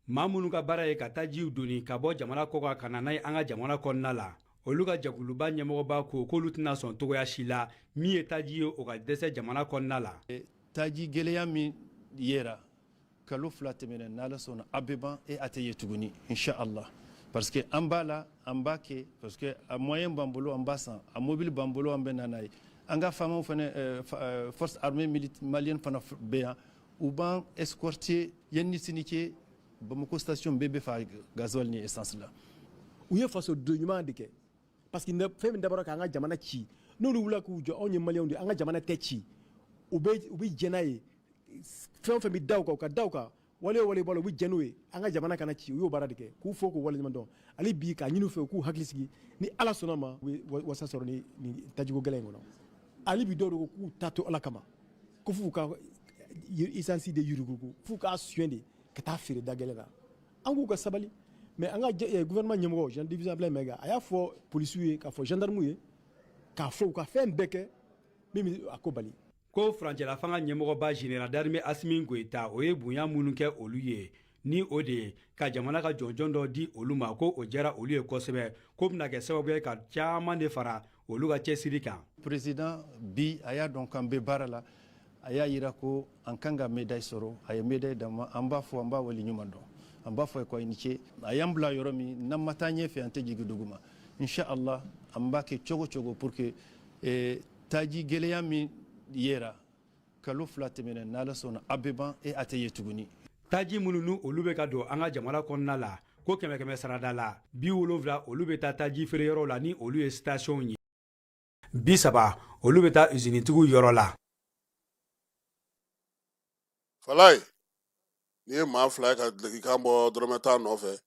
Maa minnu ka baara ye ka tajiw doni ka bɔ jamana kɔkan ka na n'a ye an ka jamana kɔnɔna la, olu ka jɛkuluba ɲɛmɔgɔba ko k'olu tɛna sɔn cogoya si la min ye taji ye, o ka dɛsɛ jamana kɔnɔna la. Taji gɛlɛya min yera kalo 2 tɛmɛnen, n'Ala sɔnna, a bɛ ban e a tɛ ye tuguni, inshallah, parce que an b'a la, an b'a kɛ, parce que a moyen b'an bolo, an b'a san, a mobili b'an bolo, an bɛ na n'a ye. An ka faamaw fana, force armée malienne fana bɛ yan, u b'an escorter yanni sini cɛ. Bamakɔ station bɛɛ bɛ fa gasoil ni essence la. U ye faso don ɲuman de kɛ, parce que fɛn min dabɔra k'an ka jamana ci, n'olu wulila k'u jɔ, anw ye maliyɛnw de ye, an ka jamana tɛ ci. U bɛ jɛn n'a ye. Fɛn o fɛn bɛ da u kan, u ka da u kan. Wale o wale b'a la, u bɛ jɛn n'o ye, an ka jamana kana ci. U y'o baara de kɛ, k'u fo, k'u waleɲuman dɔn. Hali bi, k'a ɲini u fɛ, u k'u hakili sigi, ni Ala sɔnna ma, u bɛ wasa sɔrɔ ni tajiko gɛlɛn in kɔnɔ. Hali bi, dɔw de ko k'u ta to Ala kama, ko f'u ka essence de yurugurugu, f'u k'a suɲɛ de ka taa feere da gɛlɛn na. An k'u ka sabali. Mais an ka gouvernement ɲɛmɔgɔ, général division Abdoulaye Maïga, a y'a fɔ polisiw ye, k'a fɔ gendarmew ye, k'a fɔ u ka fɛn bɛɛ kɛ min bɛ a ko bali. Ko furancɛla fanga ɲɛmɔgɔba, général d'armée Asimi Goyita, o ye bonya minnu kɛ olu ye, ni o de ye ka jamana ka jɔnjɔn dɔ di olu ma, ko o diyara olu ye kosɛbɛ, ko bɛna kɛ sababu ye ka caman de fara olu ka cɛsiri kan. Président bi, a y'a dɔn k'an bɛ baara la, a y'a yira ko an kan ka médaille sɔrɔ, a ye médaille d'an ma. An b'a fɔ, an b'a wale ɲuman dɔn, an b'a fɔ ko i ni ce. A y'an bila yɔrɔ min n'an ma taa ɲɛfɛ, an tɛ jigin dugu ma, inshallah. An b'a kɛ cogo cogo pour que taji gɛlɛya min yera kalo 2 tɛmɛnen, n'Ala sɔnna, a bɛ ban e a tɛ ye tuguni. Taji minnu ni olu bɛ ka don an ka jamana kɔnɔna la, ko kɛmɛ kɛmɛ sarada la 70, olu bɛ taa taji feere yɔrɔ la, ni olu ye station ye, 30, olu bɛ taa usinitigiw yɔrɔ la. Falaye, n'i ye maa 2 ye ka dulokikan bɔ dɔrɔmɛ 10 nɔfɛ,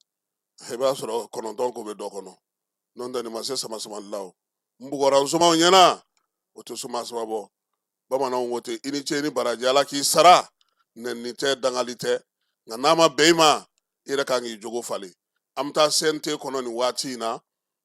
i b'a sɔrɔ 9 ko bɛ dɔ kɔnɔ. N'o tɛ, nin ma se sama samali la. O n bugɔra n somaw ɲɛna, o tɛ soma saba bɔ. Bamananw ko ten, i ni ce ni baraji, Ala k'i sara. Nɛni tɛ, dangali tɛ, nka n'a ma bɛn i ma, i yɛrɛ kan k'i jogo falen. An bɛ taa CNT kɔnɔ nin waati in na,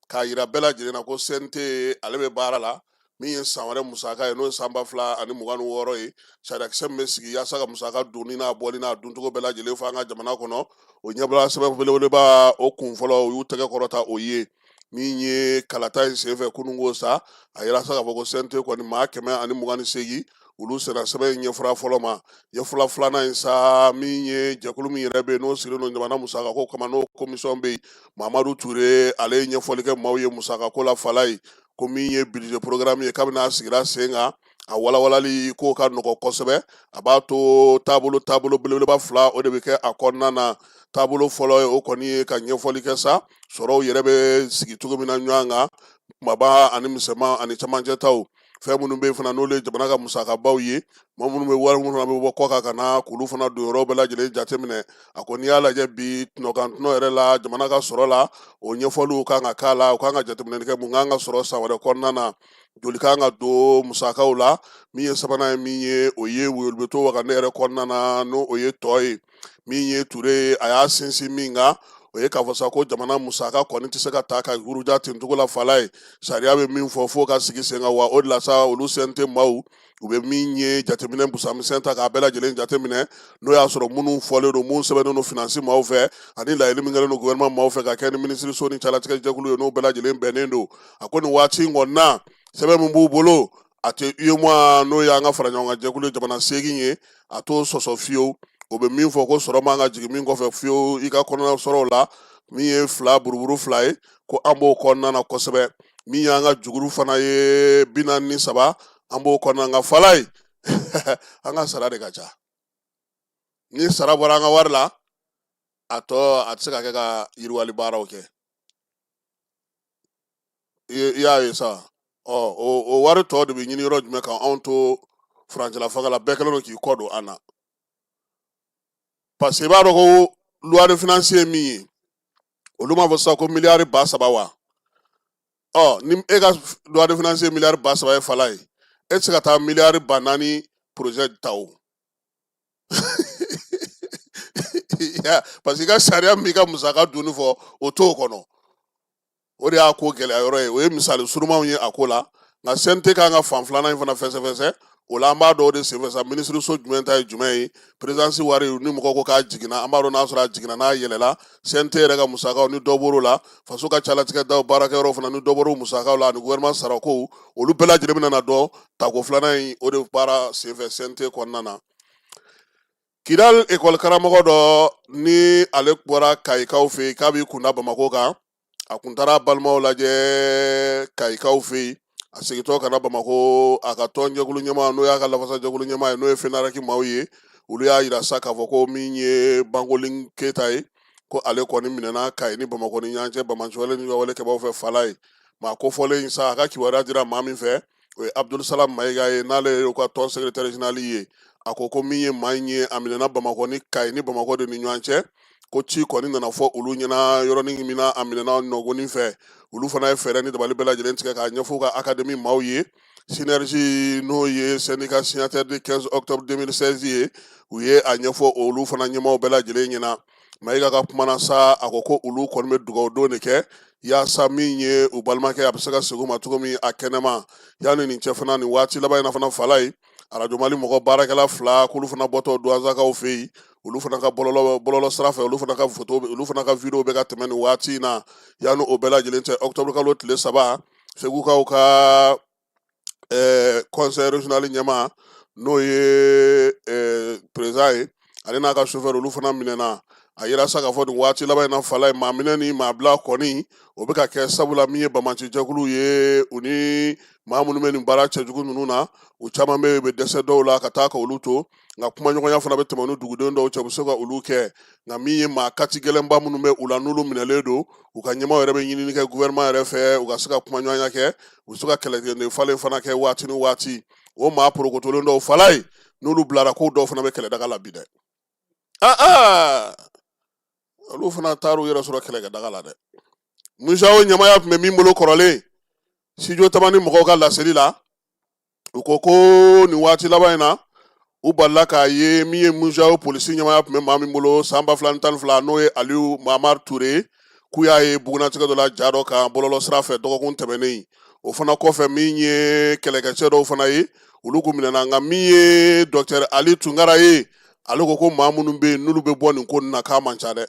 k'a yira bɛɛ lajɛlen na ko CNT, ale bɛ baara la. Min ye san wɛrɛ musaka ye, n'o ye san 2026 ye, sariyakisɛ min bɛ sigi yaasa ka musaka donni n'a bɔli n'a duncogo bɛɛ lajɛlen fɔ an ka jamana kɔnɔ, o ɲɛbila sɛbɛn belebeleba, o kun fɔlɔ, u y'u tɛgɛ kɔrɔta o ye. Min ye kalata in senfɛ kununko sa, a yira sa k'a fɔ ko CNT kɔni, maa 128, olu sera sɛbɛn in ɲɛfura fɔlɔ ma. Ɲɛfura filanan in sa, min ye jɛkulu min yɛrɛ bɛ yen, n'o sigilen don jamana musakako kama, n'o commission bɛ yen, Mamadu Ture, ale ye ɲɛfɔli kɛ maaw ye musakako la. Falaye, Ko min ye budget programme ye, kabini a sigira sen kan, a walawalali k'o ka nɔgɔ kosɛbɛ. A b'a to taabolo belebeleba fila o de bɛ kɛ a kɔnɔna na. Taabolo fɔlɔ ye, o kɔni ye ka ɲɛfɔli kɛ sa sɔrɔw yɛrɛ bɛ sigi cogo min na ɲɔgɔn kan, kumaba ani misɛnman ani camancɛ taw, fɛn minnu bɛ yen fana n'olu ye jamana ka musakabaw ye, maa minnu bɛ wari minnu fana bɛ bɔ kɔkan ka na, k'olu fana don yɔrɔ bɛɛ lajɛlen jateminɛ. A ko n'i y'a lajɛ bi tɔnɔkan tɔnɔ yɛrɛ la jamana ka sɔrɔ la, o ɲɛfɔliw kan ka k'a la. U kan ka jateminɛli kɛ mun kan ka sɔrɔ san wɛrɛ kɔnɔna na, joli kan ka don musakaw la. Min ye sabanan ye, min ye o ye woyoli bɛ to wagande yɛrɛ kɔnɔna na, n'o o ye tɔ ye. Min ye Ture ye, a y'a sinsin min kan, o ye k'a fɔ sa ko jamana musaka kɔni tɛ se ka ta ka buruja ten cogo la. Fala ye sariya bɛ min fɔ fo ka sigi sen kan wa, o de la sa olu CNT maaw, u bɛ min ye jateminɛ busamisɛn ta k'a bɛɛ lajɛlen jateminɛ, n'o y'a sɔrɔ minnu fɔlen don, minnu sɛbɛnnen don finance maaw fɛ, ani laɲini min kɛlen don gouvernement maaw fɛ ka kɛ ni minisiriso ni calatigɛ jɛkulu ye, n'o bɛɛ lajɛlen bɛnnen don. A ko nin waati in kɔni na, sɛbɛn min b'u bolo, a tɛ UEMOA, n'o y'an ka fara ɲɔgɔn kan jɛkulu jamana 8 ye, a t'o sɔsɔ fiyewu. O bɛ min fɔ ko sɔrɔ man ka jigin min kɔfɛ fiyewu i ka kɔnɔna sɔrɔw la, min ye fila buruburu fila ye, ko an b'o kɔnɔna na kosɛbɛ. Min y'an ka juguru fana ye 43, an b'o kɔnɔna. Nka fala ye, an ka sara de ka ca. Ni sara bɔra an ka wari la, a tɔ a tɛ se ka kɛ ka yiriwali baaraw kɛ. I y'a ye sa, ɔ o wari tɔ de bɛ ɲini yɔrɔ jumɛn kan? Anw to furancɛla fanga la, bɛɛ kɛlen don k'i kɔ don an na, parce que i b'a dɔn ko loi de finance ye min ye, olu m'a fɔ sisan ko miliyari 3000 wa. Ɔ ni e ka loi de finance ye miliyari 3000 ye, fala ye, e tɛ se ka taa miliyari 4000 projet ta o, parce que i ka sariya min b'i ka musaka donni fɔ, o t'o kɔnɔ. O de y'a ko gɛlɛya yɔrɔ ye. O ye misali surumanw ye a ko la. Nka CNT kan ka fan filanan in fana fɛsɛfɛsɛ. O la, an b'a dɔn o de senfɛ sa, minisiriso jumɛn ta ye jumɛn ye, présidence wari ni mɔgɔ ko k'a jiginna, an b'a dɔn n'a sɔrɔ a jiginna, n'a yɛlɛla, CNT yɛrɛ ka musakaw ni dɔ bɔr'o la, faso ka calatigɛdaw baarakɛyɔrɔw fana ni dɔ bɔr'o musakaw la, ani gouvernement sarakow, olu bɛɛ lajɛlen bɛna na dɔn tako filanan in o de baara senfɛ CNT kɔnɔna na. Kidal ekɔli karamɔgɔ dɔ ni ale bɔra Kayikaw fɛ yen k'a b'i kunda Bamakɔ kan, a kun taara balimaw lajɛ Kayikaw fɛ yen, a segintɔ ka na Bamakɔ, a ka tɔnjɛkulu ɲɛmaa, n'o y'a ka lafasajɛkulu ɲɛmaa ye, n'o ye FENAREC maaw ye, olu y'a yira sa k'a fɔ ko min ye Bankolin Keyita ye, ko ale kɔni minɛna Kayi ni Bamakɔ ni ɲɔgɔn cɛ banbaanciwale ni wale kɛbaaw fɛ. Fala ye maa kofɔlen in sa, a ka kibaruya dira maa min fɛ, o ye Abdul Salam Mayiga ye, n'ale ye u ka tɔn secrétaire général ye. A ko ko min ye maa in ye, a minɛna Bamakɔ ni Kayi ni Bamakɔ de ni ɲɔgɔn cɛ. Ko ci kɔni nana fɔ olu ɲɛna yɔrɔnin min na a minɛna nɔgɔnin fɛ, olu fana ye fɛɛrɛ ni dabali bɛɛ lajɛlen tigɛ k'a ɲɛfɔ u ka académie maaw ye. Synergie, n'o ye syndicat signataire du 15 octobre 2016 ye, u ye a ɲɛfɔ olu fana ɲɛmaaw bɛɛ lajɛlen ɲɛna. Mayiga ka kuma na sa, a ko ko olu kɔni bɛ dugawu don de kɛ yaasa min ye u balimakɛ, a bɛ se ka segin u ma cogo min a kɛnɛma. Yanni nin cɛ fana, nin waati laban in na fana, fala ye arajo Mali mɔgɔ baarakɛla fila k'olu fana bɔtɔ Duwanzakaw fɛ yen, olu fana ka bɔlɔlɔ sira fɛ, olu fana ka foto, olu fana ka video bɛ ka tɛmɛ nin waati in na. Yanni o bɛɛ lajɛlen cɛ, octobre kalo tile 3, Segukaw ka conseil régional ɲɛmaa, n'o ye président ye, ale n'a ka chauffeur, olu fana minɛna. A yira sa k'a fɔ nin waati laban in na, fala ye maa minɛ ni maa bila kɔni, o bɛ ka kɛ, sabula min ye banbaanci jɛkuluw ye, u ni maa minnu bɛ nin baara cɛjugu ninnu na, u caman bɛ yen, u bɛ dɛsɛ dɔw la ka taa ka olu to. Nka kumaɲɔgɔnya fana bɛ tɛmɛ ni duguden dɔw cɛ, u bɛ se ka olu kɛ. Nka min ye maa kati gɛlɛnba minnu bɛ u la, n'olu minɛlen don, u ka ɲɛmaaw yɛrɛ bɛ ɲinini kɛ gouvernement yɛrɛ fɛ, u ka se ka kumaɲɔgɔnya kɛ, u bɛ se ka kɛlɛkɛden falen fana kɛ waati ni waati. O maa porokotolen dɔw, fala ye, n'olu bilara, ko dɔw fana bɛ kɛlɛdaga la bi dɛ. Aa, olu fana taar'u yɛrɛ sɔrɔ kɛlɛkɛdaga la dɛ. MUJAO ɲɛmaaya tun bɛ min bolo kɔrɔlen, Studio Tamani mɔgɔw ka laseli la, u ko ko nin waati laban in na, u balila k'a ye min ye MUJAO polisi ɲɛmaaya tun bɛ maa min bolo san 2012, n'o ye Aliyu Mamari Ture, k'u y'a ye bugunnatigɛ dɔ la ja dɔ kan bɔlɔlɔ sira fɛ dɔgɔkun tɛmɛnen. O fana kɔfɛ, min ye kɛlɛkɛcɛ dɔw fana ye, olu kun minɛna. Nka min ye docteur Ali Tunkara ye, ale ko ko maa minnu bɛ yen n'olu bɛ bɔ nin ko nin na, k'a man ca dɛ,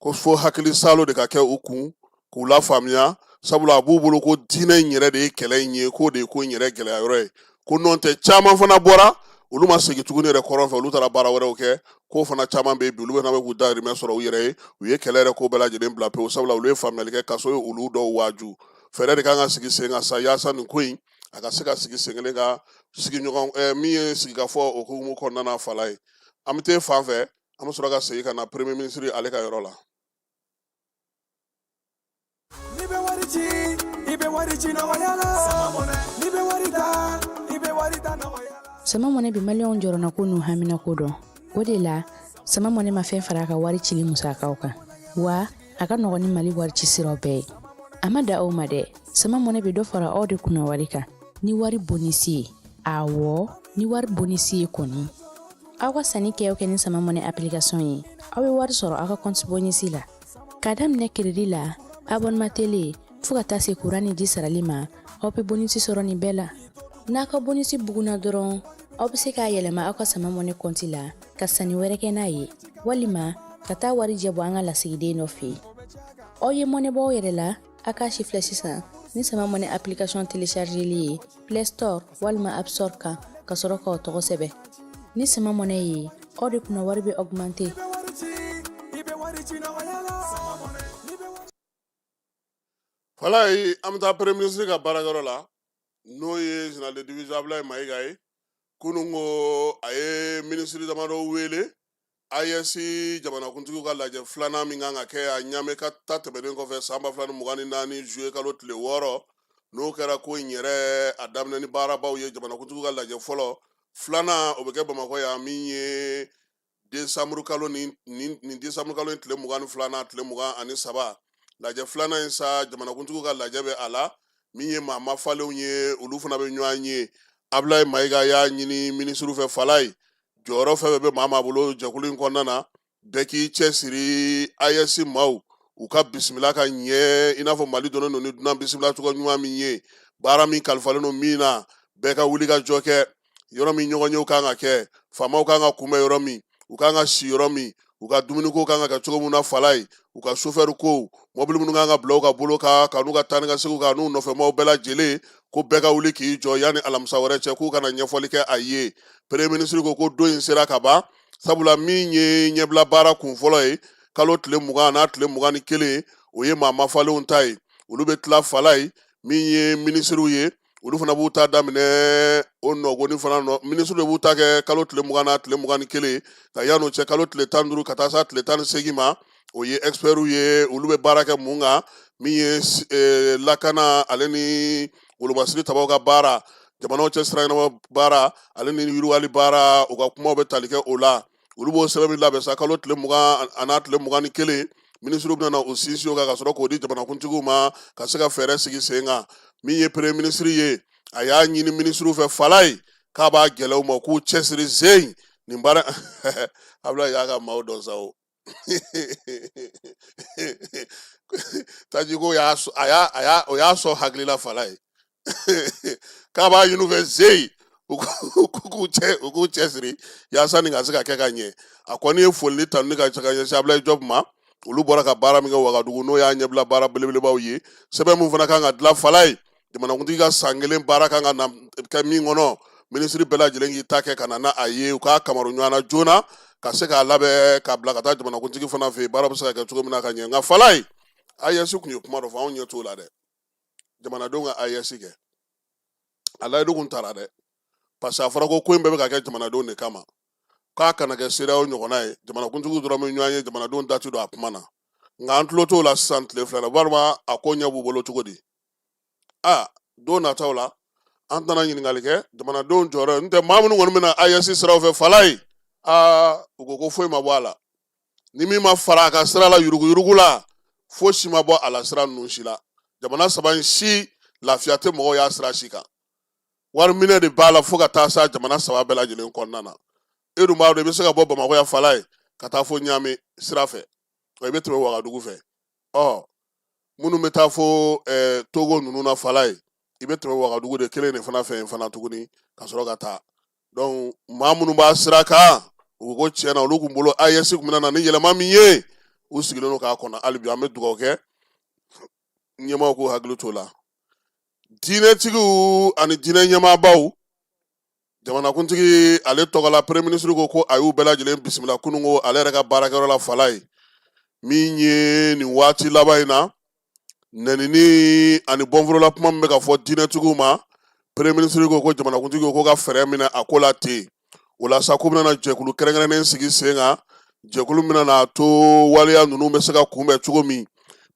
ko fo hakili saalo de ka kɛ u kun k'u lafaamuya, sabula a b'u bolo ko diinɛ in yɛrɛ de ye kɛlɛ in ye, k'o de ye ko in yɛrɛ gɛlɛya yɔrɔ ye. Ko nɔntɛ, caman fana bɔra, olu ma segin tuguni yɛrɛ kɔrɔn fɛ, olu taara baara wɛrɛw kɛ. K'o fana caman bɛ yen bi, olu fana bɛ k'u dahirimɛ sɔrɔ u yɛrɛ ye. U ye kɛlɛ yɛrɛ ko bɛɛ lajɛlen bila pewu, sabula olu ye faamuyali kɛ, kaso ye olu dɔw waaju. Fɛɛrɛ de kan ka sigi sen kan sa yaasa nin ko in a ka se ka sigi sen kelen ka sigiɲɔgɔn min ye sigikafɔ o hukumu kɔnɔna na. Falaye, an bɛ taa fan fɛ, an bɛ sɔrɔ ka segin ka na premier ministre ale ka yɔrɔ la. N'i bɛ wari ci, i bɛ wari ci nɔgɔya la. N'i bɛ wari ta, i bɛ wari ta nɔgɔya la. Sama Mɔnɛ bɛ maliyɛnw jɔrɔnako n'u haminako dɔn. O de la, Sama Mɔnɛ ma fɛn fara a ka wari cili musakaw kan, wa a ka nɔgɔn ni Mali wari ci siraw bɛɛ ye. A ma dan o ma dɛ, Sama Mɔnɛ bɛ dɔ fara aw de kunna wari kan ni wari bonisi ye. Awɔ, ni wari bonisi ye kɔni. Aw ka sanni kɛ o kɛ ni Sama Mɔnɛ application ye, aw bɛ wari sɔrɔ aw ka compte bonisi la. K'a daminɛ crédit la, abonnement télé, fo ka taa se kuran ni ji sarali ma, aw bɛ bonisi sɔrɔ nin bɛɛ la. N'a ka bonisi bugunna dɔrɔn, aw bɛ se k'a yɛlɛma aw ka Sama Mɔnɛ kɔnti la ka sanni wɛrɛ kɛ n'a ye, walima ka taa warijɛ bɔ an ka lasigiden dɔ fɛ yen. Aw ye mɔnɛ bɔ aw yɛrɛ la, a k'a sifilɛ sisan ni Sama Mɔnɛ application téléchargeli ye Play Store walima App Store kan, ka sɔrɔ k'aw tɔgɔ sɛbɛn. Ni Sama Mɔnɛ ye, aw de kunna wari bɛ augmenter. Falaye, an bɛ taa premier ministre ka baarakɛyɔrɔ la, n'o ye général de division Abulayi Mayiga ye. Kunun ko a ye minisiri damadɔ wele AES jamanakuntigiw ka lajɛ filanan min kan ka kɛ a Ɲame ka ta tɛmɛnen kɔfɛ san 2024 juillet kalo tile 6, n'o kɛra ko in yɛrɛ a daminɛ ni baarabaw ye. Jamanakuntigiw ka lajɛ fɔlɔ, filanan, o bɛ kɛ Bamakɔ yan min ye desanburu kalo nin desanburu kalo in tile 22 n'a tile 23. Lajɛ filanan in sa, jamanakuntigiw ka lajɛ bɛ a la, min ye maa mafalenw ye, olu fana bɛ ɲɔgɔn ye. Abulayi Mayiga y'a ɲini minisiriw fɛ, Falaye, jɔyɔrɔ fɛn fɛn bɛ maa maa bolo jɛkulu in kɔnɔna na, bɛɛ k'i cɛsiri AES maaw u ka bisimila ka ɲɛ, i n'a fɔ Mali dɔnnen don ni dunan bisimila cogo ɲuman min ye. Baara min kalifalen don min na, bɛɛ ka wuli ka jɔ kɛ. Yɔrɔ min ɲɔgɔnyew kan ka kɛ, faamaw kan ka kunbɛn yɔrɔ min, u kan ka si yɔrɔ min, u ka dumuniko kan ka kɛ cogo min na, Falaye, u ka sofɛri kow, mɔbili minnu kan ka bila u ka bolo kan ka n'u ka taa ni ka seginw kan, n'u nɔfɛmaw bɛɛ lajɛlen, ko bɛɛ ka wuli k'i jɔ yanni alamisa wɛrɛ cɛ, k'u ka na ɲɛfɔli kɛ a ye. Premier ministre ko ko don in sera ka ban, sabula min ye ɲɛbila baara kun fɔlɔ ye, kalo tile 20 n'a tile 21, o ye maa mafalenw ta ye. Olu bɛ tila, Falaye, min ye minisiriw ye, olu fana b'u ta daminɛ o nɔgɔni fana nɔ. Minisiriw de b'u ta kɛ kalo tile 20 n'a tile 21, ka yan'o cɛ, kalo tile 15 ka taa se tile 18 ma, o ye expertw ye. Olu bɛ baara kɛ mun kan? Min ye lakana ale ni wolomasiri tabaw ka baara, jamanaw cɛ sira ɲɛnama baara ale ni yiriwali baara, u ka kumaw bɛ tali kɛ o la. Olu b'o sɛbɛn min labɛn sa, kalo tile 20 an'a tile 21, minisiriw bɛna u sinsin o kan ka sɔrɔ k'o di jamanakuntigiw ma ka se ka fɛɛrɛ sigi sen kan. Min ye premier ministre ye, a y'a ɲini minisiriw fɛ, Falaye, k'a b'a gɛlɛya u ma k'u cɛsiri zen nin baara. Abulayi y'a ka maaw dɔn sa o. Tajiko y'a a y'a a y'a o y'a sɔn hakili la, Falaye, k'a b'a ɲini u fɛ zeyi u k'u cɛsiri yaasa nin ka se ka kɛ ka ɲɛ. A kɔni ye foli ni tanuni ka ɲɛsin Abulayi Jɔpu ma, olu bɔra ka baara min kɛ Wagadugu, n'o y'a ɲɛbila baara belebelebaw ye. Sɛbɛn min fana kan ka dilan, Falaye, jamanakuntigi ka san kelen baara kan ka na kɛ min kɔnɔ, minisiri bɛɛ lajɛlen k'i ta kɛ ka na n'a ye, u k'a kamaru ɲɔgɔn na joona ka se k'a labɛn k'a bila ka taa jamanakuntigi fana fɛ yen, baara bɛ se ka kɛ cogo min na ka ɲɛ. Nka Falaye, AES tun ye kuma dɔ fɔ, anw ɲɛ t'o la dɛ. Jamanadenw ka AES kɛ, a layidu kun tara dɛ, parce que a fɔra ko ko in bɛɛ bɛ ka kɛ jamanadenw de kama, k'a kana kɛ CEDEAO ɲɔgɔnna ye, jamanakuntigiw dɔrɔn bɛ ɲɔgɔn ye, jamanadenw da ti don a kuma na. Nka an tulo t'o la sisan tile 2 la, walima a ko ɲɛ b'u bolo cogo di? Aa, don nataw la an tɛna ɲininkali kɛ jamanadenw jɔyɔrɔ n tɛ. Maa minnu kɔni bɛna AES siraw fɛ, Falaye, aa, u ko ko foyi ma bɔ a la. Ni min ma fara a ka sira la yuruguyurugu la, fosi ma bɔ a la sira ninnu si la. Jamana saba in si lafiya tɛ mɔgɔw y'a sira si kan. Wari minɛ de b'a la fo ka taa sa jamana saba bɛɛ lajɛlen kɔnɔna na. E dun b'a dɔn, i bɛ se ka bɔ Bamakɔ yan, Falaye, ka taa fo Ɲame sira fɛ, i bɛ tɛmɛ Wagadugu fɛ. Ɔ, minnu bɛ taa fo Togo ninnu na, Falaye, i bɛ tɛmɛ Wagadugu de kelen de fana fɛ yen fana tuguni ka sɔrɔ ka taa. Donc maa minnu b'a sira kan, u ko tiɲɛ na, olu kun bolo AES kun bɛna na ni yɛlɛma min ye, u sigilen don k'a kɔnɔ hali bi. An bɛ dugawu kɛ ɲɛmaaw k'u hakili t'o la. Diinɛtigiw ani diinɛ ɲɛmaabaw, jamanakuntigi ale tɔgɔ la, premier ministre ko ko a y'u bɛɛ lajɛlen bisimila kununko ale yɛrɛ ka baarakɛyɔrɔ la, Falaye. Min ye nin waati laban in na, Nɛnini ani bɔnforola kuma min bɛ ka fɔ diinɛtigiw ma, premier ministre ko ko jamanakuntigi ko ka fɛɛrɛ minɛ a ko la ten. O la sa, k'u bɛna na jɛkulu kɛrɛnkɛrɛnnen sigi sen kan, jɛkulu bɛna n'a to waleya ninnu bɛ se ka kunbɛn cogo min,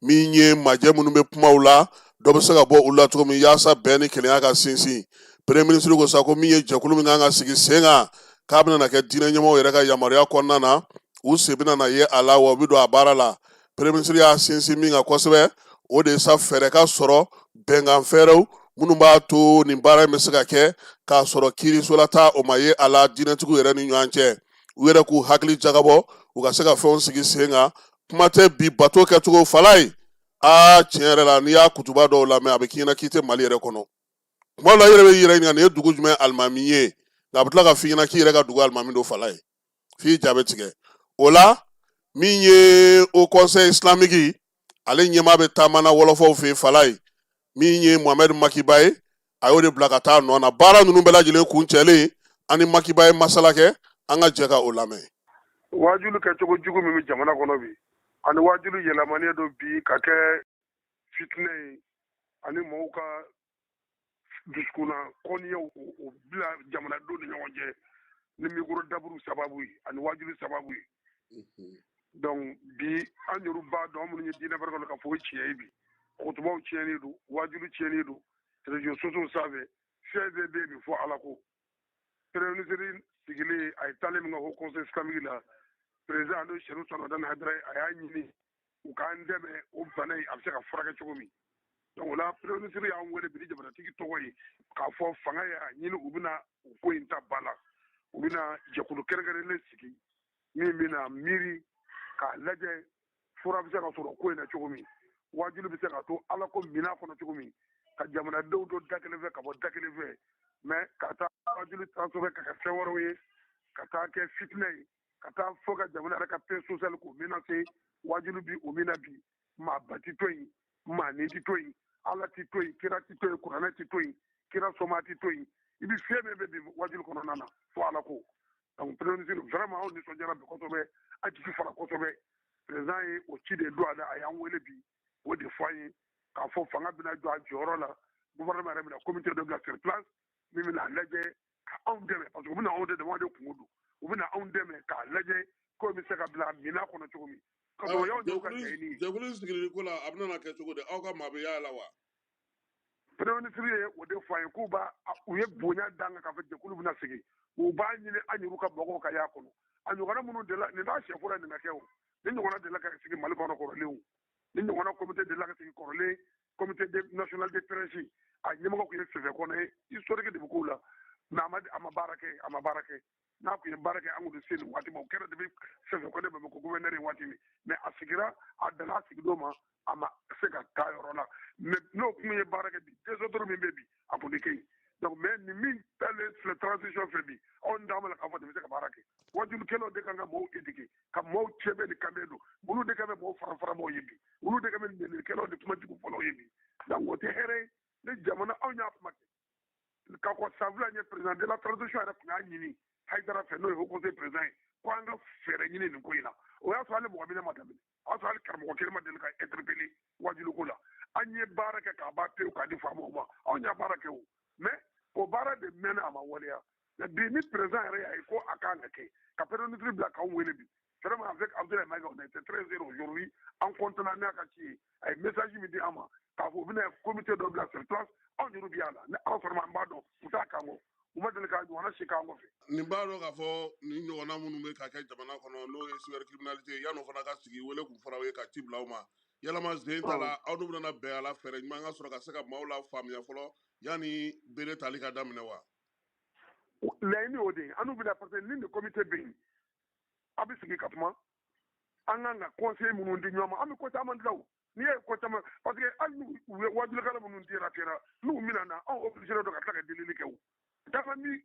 min ye majɛ minnu bɛ kumaw la, dɔ bɛ se ka bɔ olu la cogo min, yaasa bɛn ni kelenya ka sinsin. Premier ministre ko sa ko min ye jɛkulu min kan ka sigi sen kan, k'a bɛna na kɛ diinɛ ɲɛmɔgɔw yɛrɛ ka yamaruya kɔnɔna na, u sen bɛna na ye a la, wa u bɛ don a baara la. Premier ministre y'a sinsin min kan kosɛbɛ, o de ye sa fɛɛrɛ ka sɔrɔ, bɛnkan fɛɛrɛw minnu b'a to nin baara in bɛ se ka kɛ k'a sɔrɔ kiirisola ta o ma ye a la diinɛtigiw yɛrɛ ni ɲɔgɔn cɛ. U yɛrɛ k'u hakili jagabɔ, u ka se ka fɛnw sigi sen kan. Kuma tɛ bi bato kɛcogo fala ye. Aa, tiɲɛ yɛrɛ la, n'i y'a kutuba dɔw lamɛn, a bɛ k'i ɲɛna k'i tɛ Mali yɛrɛ kɔnɔ. Kuma dɔ la, i yɛrɛ bɛ i yɛrɛ ɲininka nin ye dugu jumɛn alimami ye, nka a bɛ tila ka f'i ɲɛna k'i yɛrɛ ka dugu alimami don fala ye, f'i ja bɛ tigɛ. O la, min ye haut conseil islamique, ale ɲɛmaa bɛ taama na wɔlɔfɔw fɛ yen fala ye, min ye Mohamed Makiba ye, a y'o de bila ka taa nɔ na. Baara ninnu bɛɛ lajɛlen kuncɛlen, ani Makiba ye masala kɛ, an ka jɛ ka o lamɛn. Waajuli kɛcogo jugu min bɛ jamana kɔnɔ bi, ani waajuli yɛlɛmanen don bi ka kɛ fitinɛ ye, ani mɔgɔw ka dusukunna kɔniyaw o bila jamanadenw ni ɲɔgɔn cɛ ni mikoro daburu sababu ye ani waajuli sababu ye. Donc bi an yɛrɛ b'a dɔn, an minnu ye diinɛ barika ka fɔ o tiɲɛ ye, bi kutubaw tiɲɛnen don, waajuli tiɲɛnen don réseaux sociaux sanfɛ, fɛn fɛn bɛ yen bi fɔ Ala ko. Premier ministre sigilen, a ye taalen min kɛ haut conseil islamique la, président n'o ye Chérif Usmane Madani Hayidara ye, a y'a ɲini u k'an dɛmɛ o bana in a bɛ se ka furakɛ cogo min. Donc o la, premier ministre y'an wele bi ni jamanatigi tɔgɔ ye k'a fɔ fanga y'a ɲini u bɛna o ko in ta ba la, u bɛna jɛkulu kɛrɛnkɛrɛnnen sigi min bɛna miiri k'a lajɛ fura bɛ se ka sɔrɔ ko in na cogo min, waajuli bɛ se ka to Ala ko minɛn kɔnɔ cogo min, ka jamanadenw don da kelen fɛ ka bɔ da kelen fɛ, mais ka taa waajuli transformer ka kɛ fɛn wɛrɛw ye, ka taa kɛ fitinɛ ye, ka taa fɔ ka jamana yɛrɛ ka paix sociale k'o menacer. Waajuli bi o min na bi, maaba ti to yen, maanin ti to yen, Ala ti to yen, kira ti to yen, kuranɛ ti to yen, kira soma ti to yen. I bɛ fɛn bɛɛ bɛ bi waajuli kɔnɔna na fo Ala ko. Donc premier ministre, vraiment anw nisɔndiyara bi kosɛbɛ, an jigi fara kosɛbɛ. Président ye o ci de don a da, a y'an wele bi o de fɔ an ye k'a fɔ fanga bɛna jɔ a jɔyɔrɔ la, gouvernement yɛrɛ bɛna comité dɔ bila sur place min bɛna lajɛ ka anw dɛmɛ, parce que u bɛna anw de dɛmɛ, anw de kungo don, u bɛna anw dɛmɛ k'a lajɛ ko bɛ se ka bila minɛn kɔnɔ cogo min. Ka sɔrɔ y'anw de ka laɲini ye. Jɛkulu sigili ko la, a bɛna na kɛ cogo di? Aw ka maa bɛ y'a la wa? Premier ministre ye o de fɔ an ye k'u b'a u ye bonya d'an kan k'a fɔ jɛkulu bɛna sigi, u b'a ɲini an yɛrɛ ka mɔgɔw ka y'a kɔnɔ. A ɲɔgɔnna minnu delila, nin t'a siɲɛ fɔlɔ ye nin ka kɛ o, nin ɲɔgɔnna delila ka sigi Mali kɔnɔ kɔrɔlen o, nin ɲɔgɔnna comité delila ka sigi kɔrɔlen, comité national de prêche, a ɲɛmɔgɔ tun ye Fɛfɛ Kɔnɛ ye, historique de bɛ k'o la, mais a ma baara kɛ, a ma baara kɛ. N'a tun ye baara kɛ, an tun tɛ se nin waati ma. O kɛra depuis Fɛfɛ Kɔnɛ Bamakɔ gouverneur ye waati min, mais a sigira, a danna a sigidon ma, a ma se ka taa yɔrɔ la. Mais n'o tun ye baara kɛ bi, désordre min bɛ bi, a tun tɛ kɛ yen. Donc mais nin min taalen filɛ transition fɛ bi, anw d'a ma la k'a fɔ nin bɛ se ka baara kɛ. Wajulikɛlaw de kan ka mɔgɔw éduquer, ka mɔgɔw cɛbɛ ni kanbe don, olu de kan bɛ mɔgɔw fara fara mɔgɔw ye bi, olu de kan bɛ nɛnilikɛlaw ni kuma jugu fɔlaw ye bi. Donc o tɛ hɛrɛ ye ni jamana. Anw y'a kuma kɛ ka kɔn san 2 ɲɛ, président de la transition yɛrɛ tun y'a ɲini Hayidara fɛ, n'o ye haut conseil président ye, ko an ka fɛɛrɛ ɲini nin ko in na. O y'a sɔrɔ hali mɔgɔ minɛ ma daminɛ, o y'a sɔrɔ hali karamɔgɔ kelen ma deli ka interpeller wajuliko la. An ye baara kɛ k'a ban pewu k'a di faamaw ma, anw y'a baara kɛ o, mais o baara de mɛnna, a ma waleya. Mais bi ni président yɛrɛ y'a ye ko a kan ka kɛ, ka premier ministre bila k'anw wele bi, vraiment avec Abdoulaye Maïga, on a été très heureux aujourd'hui. An content n'a ka ci ye, a ye message min di an ma k'a fɔ u bɛna comité dɔ bila sur place, anw yɛrɛ bi a la ni Ala sɔnna ma, an b'a dɔn u t'a kan kɔ, u ma deli k'a ɲɔgɔnna si k'an kɔfɛ. Nin b'a dɔn k'a fɔ nin ɲɔgɔnna minnu bɛ ka kɛ jamana kɔnɔ, n'o ye cybercriminalité ye, yan'o fana ka sigi, wele kun fɔra aw ye ka ci bila aw ma. Yalama sen ta la, aw dun bɛna bɛn a la, fɛɛrɛ ɲuman ka sɔrɔ ka se ka maaw la faamuya fɔlɔ yanni bere tali ka daminɛ wa? Laɲini y'o de ye, an n'u bɛna, parce que ni nin comité bɛ yen, a bɛ sigi ka kuma, an kan ka conseil minnu di ɲɔgɔn ma, an bɛ ko caman dilan o. N'i ye ko caman, parce que hali n'u u ye wajulikɛla minnu dira kɛra n'u minɛ na, anw obligé don ka tila ka delili kɛ o caman bi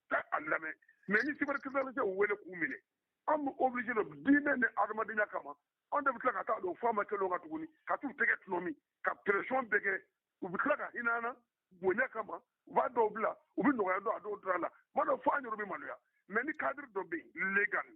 ta a lamɛn. Mais ni cybercriminalité u wele k'u minɛ, an bɛ obligé don diinɛ ni adamadenya kama, anw de bɛ tila ka taa don faama kɛlenw kan tuguni ka t'u tɛgɛ tɔnɔmi ka pression bɛɛ kɛ. U bɛ tila ka hinɛ an na bonya kama, u b'a dɔw bila, u bɛ nɔgɔya don a dɔw dɔrɔn la, kuma dɔw fo an yɛrɛ bɛ maloya. Mais ni cadre dɔ bɛ yen, légal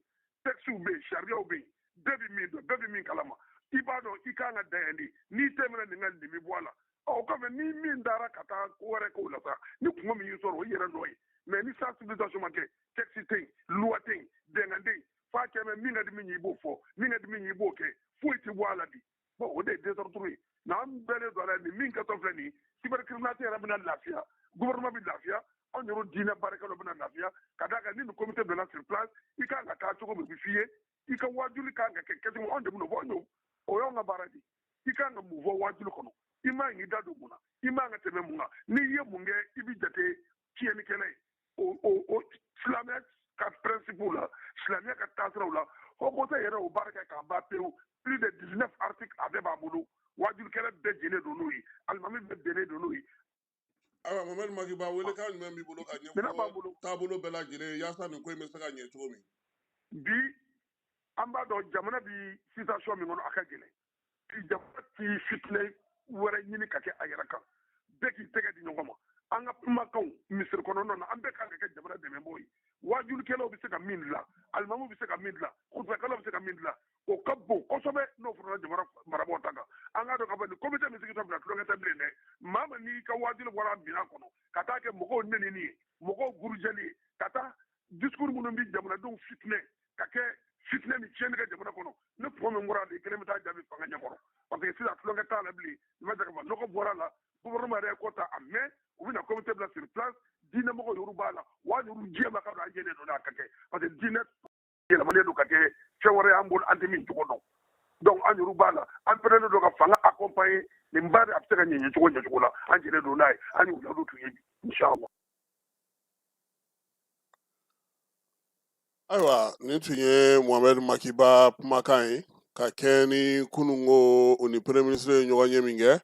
texte bɛ yen, sariyaw bɛ yen, bɛɛ bɛ min dɔn, bɛɛ bɛ min kalama, i b'a dɔn i kan ka dan yan de, n'i tɛ tɛmɛna nin kan nin bɛ bɔ a la. Ɔ, o kɔfɛ, ni min taara ka taa ko wɛrɛ k'o la sa, ni kungo min y'i sɔrɔ, o y'i yɛrɛ nɔ ye. Mais ni sensibilisation ma kɛ, texte tɛ yen, loi tɛ yen, bɛnkan tɛ yen, f'a kɛmɛ min ka di min ye i b'o fɔ, min ka di min ye i b'o kɛ, foyi tɛ bɔ a la bi. Bon, o de ye désordre ye. Mais an bɛnnen don a la, nin min kɛtɔ filɛ nin ye, cybercriminalité yɛrɛ bɛna lafiya, gouvernement bɛ lafiya, anw yɛrɛ diinɛ baarakɛlaw bɛna lafiya, ka d'a kan ni nin comité bilala sur place, i kan ka taa cogo min, o bɛ f'i ye, i ka waajuli kan ka kɛ kɛcogo, anw de bɛn'o fɔ, anw y'o, o y'anw ka baara de ye. I kan ka mun fɔ waajuli kɔnɔ, i man k'i da don mun na, i man ka tɛmɛ mun kan, n'i ye mun kɛ, i bɛ jate tiɲɛnikɛla ye. O silamɛya ka principe la, silamɛya ka taasiraw la, haut conseil yɛrɛ o baara kɛ k'a ban pewu. Plus de 19 articles, a bɛɛ b'a bolo, waajulikɛla bɛɛ jɛnnen don n'o ye, alimami bɛɛ bɛnnen don n'o ye. Ayiwa, Mohamed Makiba, welekan jumɛn b'i bolo ka Minɛn b'an ɲɛfɔ bolo. taabolo bɛɛ lajɛlen yaasa nin ko in bɛ se ka ɲɛ cogo min? Bi, an b'a dɔn jamana bi situation min kɔnɔ, a ka gɛlɛn. Bi, jamana ti fitinɛ wɛrɛ ɲini ka kɛ a yɛrɛ kan. Bɛɛ k'i tɛgɛ di ɲɔgɔn ma. An ka kumakanw misiri kɔnɔna na, an bɛɛ kan ka kɛ jamana dɛmɛbaaw ye. Waajulikɛlaw bɛ se ka min dilan, alimamuw bɛ se ka min dilan, kutubalikɛlaw bɛ se ka min dilan, o ka bon kosɛbɛ n'o farala jamana marabaaw ta kan. An k'a dɔn k'a fɔ nin komite min sigitɔ bila, tulonkɛ tɛ bilen dɛ. Maa ma, n'i ka waajuli bɔra minɛn kɔnɔ ka taa kɛ mɔgɔw nenini ye, mɔgɔw burujali ye, ka taa discours minnu bɛ jamanadenw fitinɛ, ka kɛ fitinɛ ni tiɲɛni kɛ jamana kɔnɔ, ni kuma min bɔra a la, i kelen bɛ taa jaabi fanga ɲɛkɔrɔ, parce que sisan tulonkɛ t'a la bilen. I ma jate nɔgɔ bɔra a la, gouvernement yɛrɛ ye ko ta a mɛn, u bɛna komite bila sur place, diinɛmɔgɔw yɛrɛ b'a la, wa yɛrɛ diɲɛ ma ka don, an jɛlen don n'a ka kɛ, parce que diinɛ yɛlɛmalen don ka kɛ fɛn wɛrɛ y'an bolo, an tɛ min cogo dɔn. Donc an yɛrɛ b'a la, an pɛrɛnnen don ka fanga accompagner nin baara, a bɛ se ka ɲɛ cogo ɲɛcogo la, an jɛlen don n'a ye, an y'u ladon tun ye bi, inshallah. Ayiwa, nin tun ye Mohamed Makiba kumakan ye ka kɛ ni kununko o ni premier ministre ye ɲɔgɔn ye min kɛ.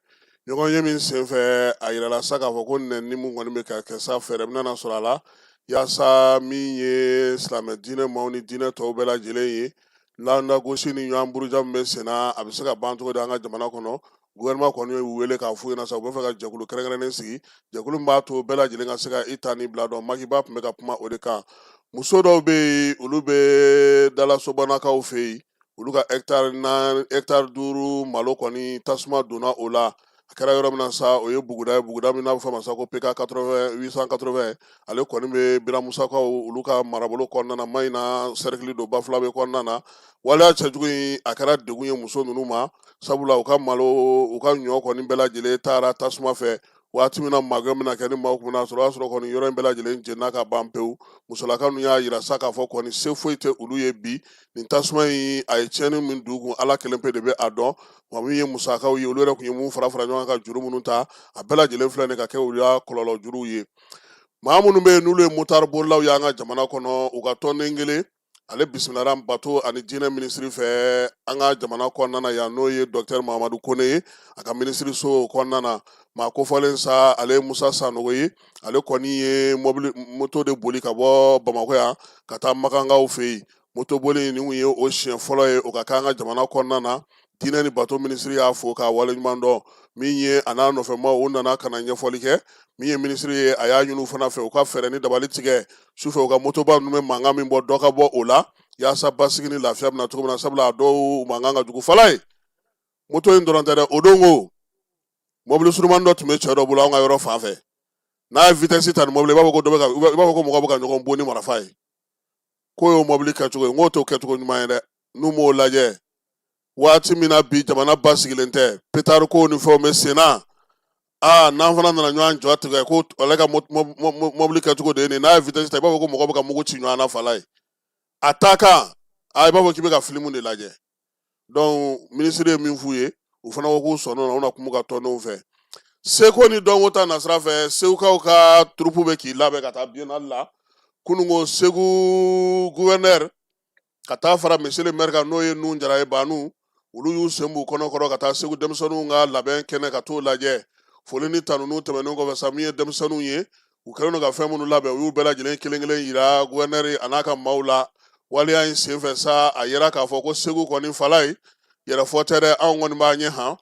Ɲɔgɔn ye min senfɛ, a yirala sa k'a fɔ ko nɛni min kɔni bɛ ka kɛ sa, fɛɛrɛ bɛna sɔrɔ a la yaasa min ye silamɛ diinɛ maaw ni diinɛ tɔw bɛɛ lajɛlen ye, lagosi ni ɲɔgɔn buruja min bɛ senna, a bɛ se ka ban cogo di an ka jamana kɔnɔ. Gouvernement kɔni y'u wele k'a f'u ɲɛna sa, u bɛ fɛ ka jɛkulu kɛrɛnkɛrɛnnen sigi, jɛkulu min b'a to bɛɛ lajɛlen ka se ka i ta ni bila dɔn. Makiba tun bɛ ka kuma o de kan. Muso dɔw bɛ yen, olu bɛ Dalasobanakaw fɛ yen, olu ka hɛkitari naani, hɛkitari 5 malo kɔni tasuma donna o la. A kɛra yɔrɔ min na sa, o ye Buguda ye, Buguda min n'a bɛ fɔ a ma sa ko PK 880, ale kɔni bɛ Biramusakaw olu ka marabolo kɔnɔna na, Mayina sɛrikili don, Bafulabe kɔnɔna na. Waleya cɛjugu in, a kɛra degun ye muso ninnu ma, sabula u ka malo, u ka ɲɔ kɔni bɛɛ lajɛlen taara tasuma fɛ. Waati min na magɛn bɛna kɛ ni maaw tun bɛna sɔrɔ, o y'a sɔrɔ kɔni yɔrɔ in bɛɛ lajɛlen jenina ka ban pewu. Musolaka ninnu y'a yira sa k'a fɔ kɔni se foyi tɛ olu ye bi. Nin tasuma in, a ye tiɲɛni min don u kun, Ala kelen pe de bɛ a dɔn. Wa min ye musakaw ye, olu yɛrɛ tun ye mun fara fara ɲɔgɔn kan ka juru minnu ta, a bɛɛ lajɛlen filɛ nin ka kɛ olu ya kɔlɔlɔ juruw ye. Maa minnu bɛ yen n'olu ye motari bolilaw ye an ka jamana kɔnɔ, u ka tɔnden kelen, ale bisimilara bato ani diinɛ minisiri fɛ an ka jamana kɔnɔna na yan, n'o ye dɔkitɛri Mahamadu Kone ye, a ka minisiriso kɔnɔna na. Maa kofɔlen sa, ale ye Musa Sanogo ye. Ale kɔni ye mobili moto de boli ka bɔ Bamakɔ yan ka taa Makankaw fɛ yen. Motoboli nin kun ye o siɲɛ fɔlɔ ye o ka kɛ an ka jamana kɔnɔna na. Diinɛ ni bato minisiri y'a fo k'a waleɲuman dɔn. Min ye a n'a nɔfɛmaw, u nana ka na ɲɛfɔli kɛ. Min ye minisiri ye, a y'a ɲini u fana fɛ u ka fɛɛrɛ ni dabali tigɛ sufɛ, u ka motoba ninnu bɛ mankan min bɔ, dɔ ka bɔ o la, yaasa basigi ni lafiya bɛna cogo min na, sabula a dɔw mankan ka jugu fala ye. Moto in dɔrɔn tɛ dɛ, o don ko mɔbili surumani dɔ tun bɛ cɛ dɔ bolo an ka yɔrɔ fan fɛ, n'a ye vitesse ta ni mɔbili, i b'a fɔ ko dɔ bɛ ka, i b'a fɔ ko mɔgɔ bɛ ka ɲɔgɔn bon ni marifa ye. K'o y'o mɔbili kɛcogo ye, n k'o t'o kɛcogo ɲuman ye dɛ. N'u m'o lajɛ, waati min na bi jamana basigilen tɛ, petari ko ni fɛnw bɛ sen na, aa, n'an fana nana ɲɔgɔn jɔ tigɛ ko ale ka mɔbili kɛcogo de ye nin, n'a ye vitesse ta, i b'a fɔ ko mɔgɔ bɛ ka mugu ci ɲɔgɔn na fala ye a taa kan, aa, i b'a fɔ k'i bɛ ka filimu de lajɛ. Donc minisiri ye min f'u ye, u fana ko k'u sɔnn'o la, u na kuma u ka tɔndenw fɛ. Seko ni dɔnko ta nasira fɛ, segukaw ka turupu bɛ k'i labɛn ka taa biennale la. Kununko, Segu gouverneur ka taa fara monsieur le maire kan, n'o ye Nun Jara ye, Banu, olu y'u sen b'u kɔnɔ kɔrɔ ka taa Segu denmisɛnninw ka labɛn kɛnɛ ka t'o lajɛ. Foli ni tanuni tɛmɛnen kɔfɛ sa, min ye denmisɛnninw ye, u kɛlen don ka fɛn minnu labɛn, u y'u bɛɛ lajɛlen kelen kelen yira gouverneur a n'a ka maaw la. Waleya in senfɛ sa, a yira k'a fɔ ko Segu kɔni fala ye yɛrɛfɔ tɛ dɛ, anw kɔni b'a ɲɛ han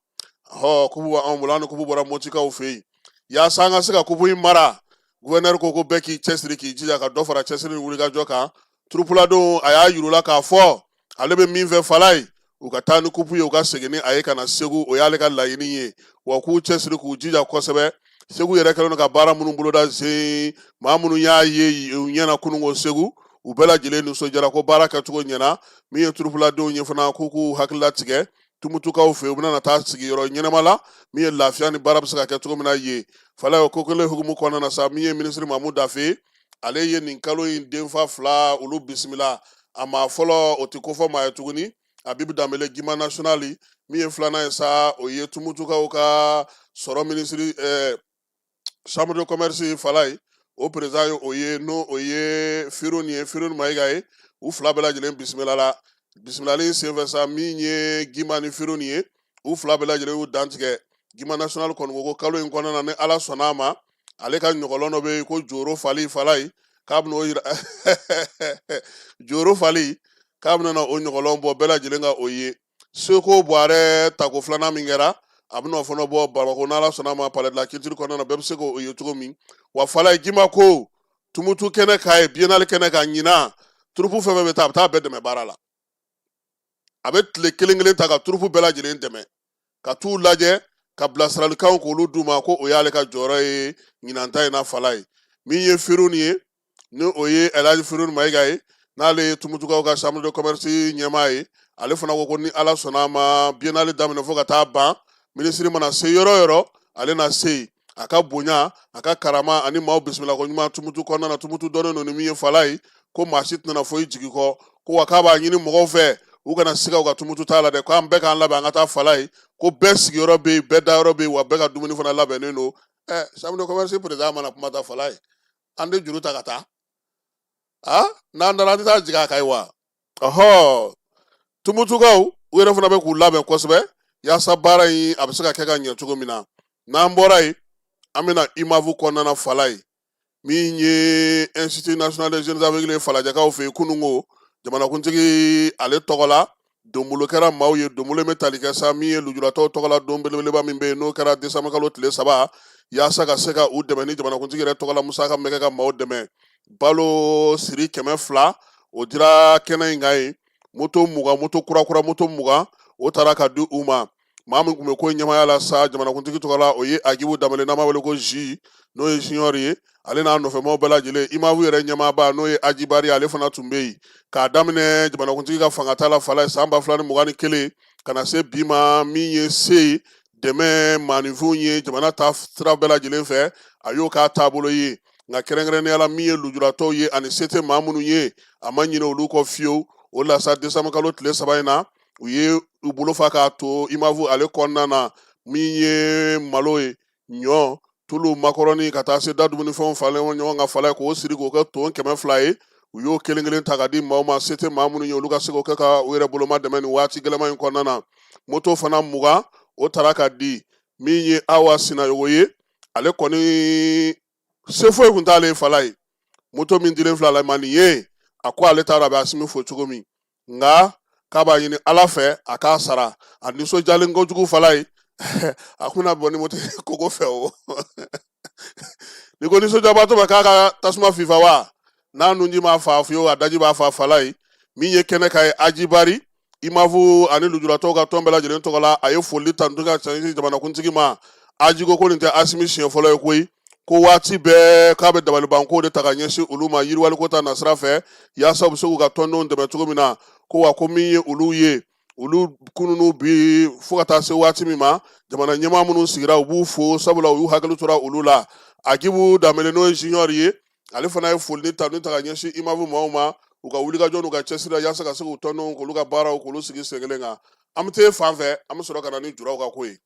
hɔ, kupu b'anw bolo, an ni kupu bɔra Motikaw fɛ yen. Yaasa an ka se ka kupu in mara, gouverneur ko ko bɛɛ k'i cɛsiri, k'i jija ka dɔ fara cɛsiri ni wulikajɔ kan. Turupuladenw, a y'a yir'u la k'a fɔ ale bɛ min fɛ fala ye, u U ka taa ni kupu ye, u ka segin ni a ye ka na Segu, o y'ale ka laɲini ye. Wa k'u cɛsiri, k'u jija kosɛbɛ. Segu yɛrɛ kɛlen don ka baara minnu boloda sen, maa minnu y'a ye u ɲɛna kununko Segu, u bɛɛ lajɛlen nisɔndiyara ko baara kɛcogo ɲɛna. Min ye turupuladenw ye fana, k'u k'u hakili latigɛ Tumutukaw fɛ, u bɛna taa sigi yɔrɔ ɲɛnama la min ye lafiya ni baara bɛ se ka kɛ cogo min na yen. Falaye, o ko kelen hukumu kɔnɔna na sa, min ye minisiri Mamu Dafe, ale ye nin kalo in denfa fila olu bisimila. A maa fɔlɔ, o tɛ kofɔ maa ye tuguni, Abibu Danbele, Gima National. Min ye filanan ye sa, o ye Tumutukaw ka sɔrɔ minisiri, chambre de commerce Falaye, o président ye, o ye n'o o ye Firun ye, Firun Mayiga ye. U fila bɛɛ lajɛlen bisimila la. Bisimilali senfɛ sa, min ye Gima ni Firun ye, u fila bɛɛ lajɛlen y'u dantigɛ. Gima National kɔni ko ko kalo in kɔnɔna na, ni Ala sɔnna a ma, ale ka ɲɔgɔlɔn dɔ bɛ yen ko Joro Fali, Falaye, k'a bɛna o yira, Joro Fali, k'a bɛna o ɲɔgɔlɔn bɔ, bɛɛ lajɛlen ka o ye. Seko Buwarɛ tako filanan min kɛra, a bɛna o fana bɔ Bamakɔ, n'Ala sɔnna a ma, Palais de la Culture kɔnɔna na, bɛɛ bɛ se k'o ye cogo min. Wa Falaye, Gima ko Tumutu kɛnɛ kan ye, biennale kɛnɛ kan ɲinan, turupu fɛn fɛn bɛ taa, a bɛ taa bɛɛ dɛmɛ baara la. A bɛ tile kelen kelen ta ka turupu bɛɛ lajɛlen dɛmɛ, ka t'u lajɛ, ka bilasiralikanw k'olu d'u ma, ko o y'ale ka jɔyɔrɔ ye ɲinan ta in na. Falaye, min ye Firun ye, ni o ye Elhaji Firun Mayiga ye, n'ale ye Tumutukaw ka chambre de commerce ɲɛmaa ye, ale fana ko ko ni Ala sɔnna a ma, biennale daminɛ fo ka taa ban, minisiri mana se yɔrɔ o yɔrɔ, ale na se yen. A ka bonya, a ka karama ani maaw bisimila ko ɲuman Tumutu kɔnɔna na, Tumutu dɔnnen don ni min ye, Falaye, ko maa si tɛna foyi jigi kɔ ko. Wa k'a b'a ɲini mɔgɔw fɛ, u kana siga u ka Tumutu t'a la dɛ, k'an bɛɛ k'an labɛn an ka taa Falaye, ko bɛɛ sigiyɔrɔ bɛ yen, bɛɛ dayɔrɔ bɛ yen, wa bɛɛ ka dumuni fana labɛnnen don. Chambre de commerce président mana kuma ta, Falaye, an tɛ juru ta ka taa a n'an taara, an tɛ taa jigin a kan ye wa. Ɔhɔ, Tumutukaw, u yɛrɛ fana bɛ k'u labɛn kosɛbɛ yaasa baara in a bɛ se ka kɛ ka ɲɛ cogo min na. N'an bɔra yen, an bɛna IMAV kɔnɔna na, Falaye, min ye Institut national des jeunes aveugles falajɛkaw fɛ yen. Kununko, jamanakuntigi ale tɔgɔ la, donbolo kɛra maaw ye. Donbolo bɛ tali kɛ sa min ye lujuratɔw tɔgɔ la don belebeleba min bɛ yen, n'o kɛra décembre kalo tile 3, yaasa ka se ka u dɛmɛ ni jamanakuntigi yɛrɛ tɔgɔ la musaka min bɛ kɛ ka maaw dɛmɛ. Balo siri 200, o dira kɛnɛ in kan yen. Moto 20, moto kurakura, moto 20, o taara ka di u ma. Maa min tun bɛ ko ɲɛmaaya la sa jamanakuntigi tɔgɔ la, o ye Agibu Danbele, n'an b'a wele ko Zi, n'o ye Junior ye, ale n'a nɔfɛmaaw bɛɛ lajɛlen. IMAV yɛrɛ ɲɛmaaba, n'o ye Aji Bari, ale fana tun bɛ yen. K'a daminɛ jamanakuntigi ka fanga ta la, Falaye, san 2021 ka na se bi ma, min ye se ye dɛmɛ maaninfinw ye jamana ta sira bɛɛ lajɛlen fɛ, a y'o k'a taabolo ye. Nka kɛrɛnkɛrɛnnenya la, min ye lujuratɔw ye ani se tɛ maa minnu ye, a ma ɲinɛ olu kɔ fiyewu. O la sa, décembre kalo tile 3 in na, u ye u bolo fa k'a to IMAV ale kɔnɔna na, min ye malo ye, ɲɔ, tulu, makɔrɔni, ka taa se da dumunifɛnw falen ɲɔgɔn kan, Falaye, k'o siri k'o kɛ ton 200 ye. U y'o kelen kelen ta ka di maaw ma, se tɛ maa minnu ye, olu ka se k'o kɛ ka u yɛrɛ boloma dɛmɛ nin waati gɛlɛman in kɔnɔna na. Moto fana 20, o tara ka di. Min ye Awa Sinayogo ye, ale kɔni se foyi tun t'ale ye, Falaye. Moto min dilen filɛ ale ma nin ye, a ko ale t'a dɔn a bɛ Asimi fo cogo min, nka k'a b'a ɲini Ala fɛ a k'a sara. A nisɔndiyalen kojugu, Falaye. A kun na bɔ ni moto kogo fɛ o ni ko nisɔndiyabaatɔ bɛ k'a ka tasuma fifa wa n'a nunji m'a fa fiyewu, a daji b'a fa, Falaye. Min ye kɛnɛ kan ye, Aji Bari, IMAV ani lujuratɔw ka tɔn bɛɛ lajɛlen tɔgɔ la, a ye foli tantu ka ɲɛsin jamanakuntigi ma. Aji ko ko nin tɛ Asimi siɲɛ fɔlɔ ye koyi, ko waati bɛɛ k'a bɛ dabalibanko de ta ka ɲɛsin olu ma yiriwaliko ta nasira fɛ, yaasa u bɛ se k'u ka tɔndenw dɛmɛ cogo min na. Ko wa ko min ye olu ye, olu kununu bi fo ka taa se waati min ma, jamana ɲɛmaa minnu sigira, u b'u fo, sabula u y'u hakili tora olu la. Agibu Danbele, n'o ye Junior ye, ale fana ye foli ni tanu ta ka ɲɛsin IMAV maaw ma, u ka wulikajɔ n'u ka cɛsiri la, yaasa ka se k'u tɔndenw, k'olu ka baaraw, k'olu sigi sen kelen kan. An bɛ t'e fan fɛ, an bɛ sɔrɔ ka na ni juraw ka ko ye.